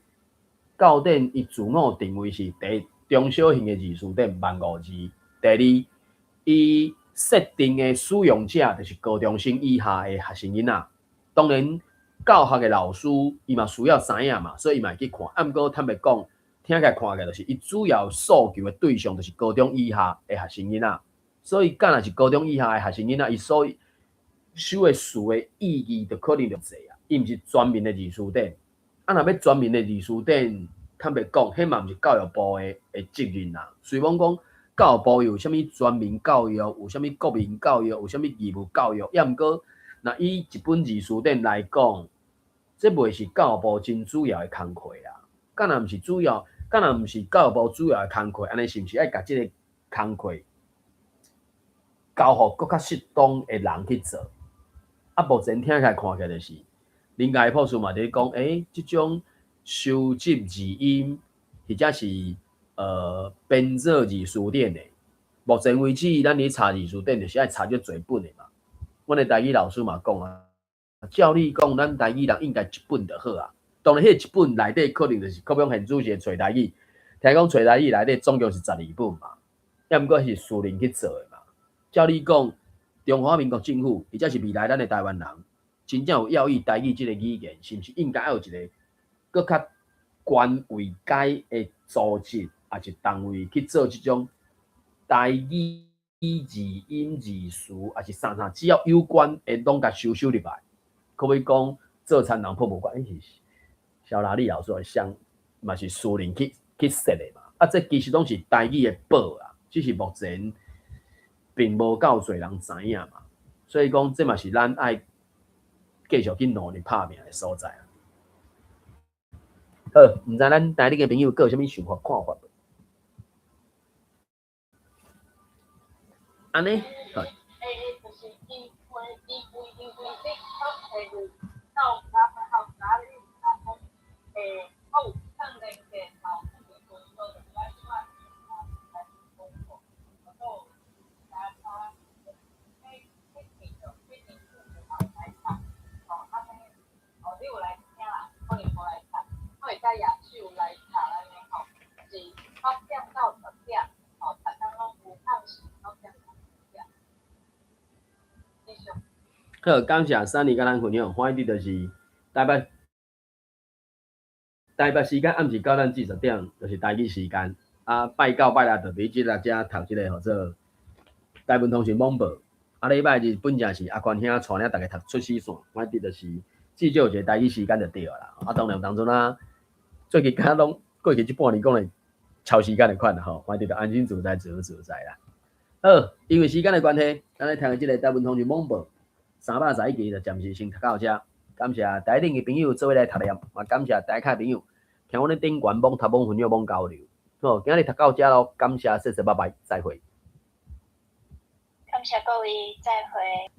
教典伊自我定位是第一中小型的字詞典15,000字，第二，伊設定的使用者就是高中生以下的學生囡仔。當然，教學的老師伊嘛需要知影嘛，所以伊嘛會去看。啊，毋過坦白講，聽起來看起來就是伊主要訴求的對象就是高中以下的學生囡仔。所以，敢若是高中以下的學生囡仔，伊所收的詞的意義就可能就濟啊。伊毋是全民的字詞典。啊，若欲全民的字詞典，坦白講，彼嘛毋是教育部的責任啦。雖罔講教育部有啥物全民教育，有啥物國民教育，有啥物義務教育，抑毋過，若以一本字詞典來講，這袂是教育部真主要的工課啊。敢若毋是主要，敢若毋是教育部主要的工課，按呢是毋是愛共這个工課交予閣較適當的人去做？啊，目前聽起來看起來就是，林佳博士嘛佇咧講，這種收集字音，或者是編做字詞典的，目前為止，咱佇查字詞典，就是愛查足濟本的嘛。阮的台語老師嘛講啊，照理講，咱台語人應該一本就好啊。當然，彼一本內底可能就是可比講現主時的揣台語，聽講揣台語內底總共是12本嘛，抑毋過是私人去做的嘛。照理講，中華民國政府，或者是未來咱的台灣人，真正有要意台語這个語言，是毋是應該愛有一个閣較權位階的組織，抑是單位去做這種台語字音字詞，抑是啥啥，只要有關的，攏共收收入來。可比講做田人博物館，是蕭拉里老師想嘛是私人去設的嘛。啊，這其實攏是台語的寶啊，只是目前並無夠濟人知影嘛。所以講，這嘛是咱愛繼續去努力拍拚的所在啊。好，毋知咱台裡的朋友閣有啥物想法看法無？按呢，好。就是因為你講到到哪裡啊？講我有看那個老師的工作，就是咱這擺啊來工作，然後其他迄迄技術迄技術就來讀，哦，按呢，哦，你有來聽啦，可能無來讀，我會使舉手來讀按呢吼，是8點到10點，吼，逐工攏有暗時9點到10點。以上。好，感謝珊妮佮咱分享，歡喜就是台北時間暗時9點至10點，就是台語時間。啊，拜九拜六就佇這來遮讀這個號做台文通訊網報。啊，禮拜日本正是阿寬兄帶領逐家讀出死線，反正就是至少有一個台語時間就對啦。啊，當然有當陣啊，最近敢若攏過去這半年講的超時間的款啦吼，反正就安心自在自由自在啦。好，因為時間的關係，咱來聽這个台文通訊網報311期就暫時先讀到這。感謝台頂的朋友做伙來讀念，嘛感謝台下朋友聽阮咧頂懸網讀網分享網交流。好，今日讀到這囉，感謝，謝謝，拜拜，再會。感謝各位，再會。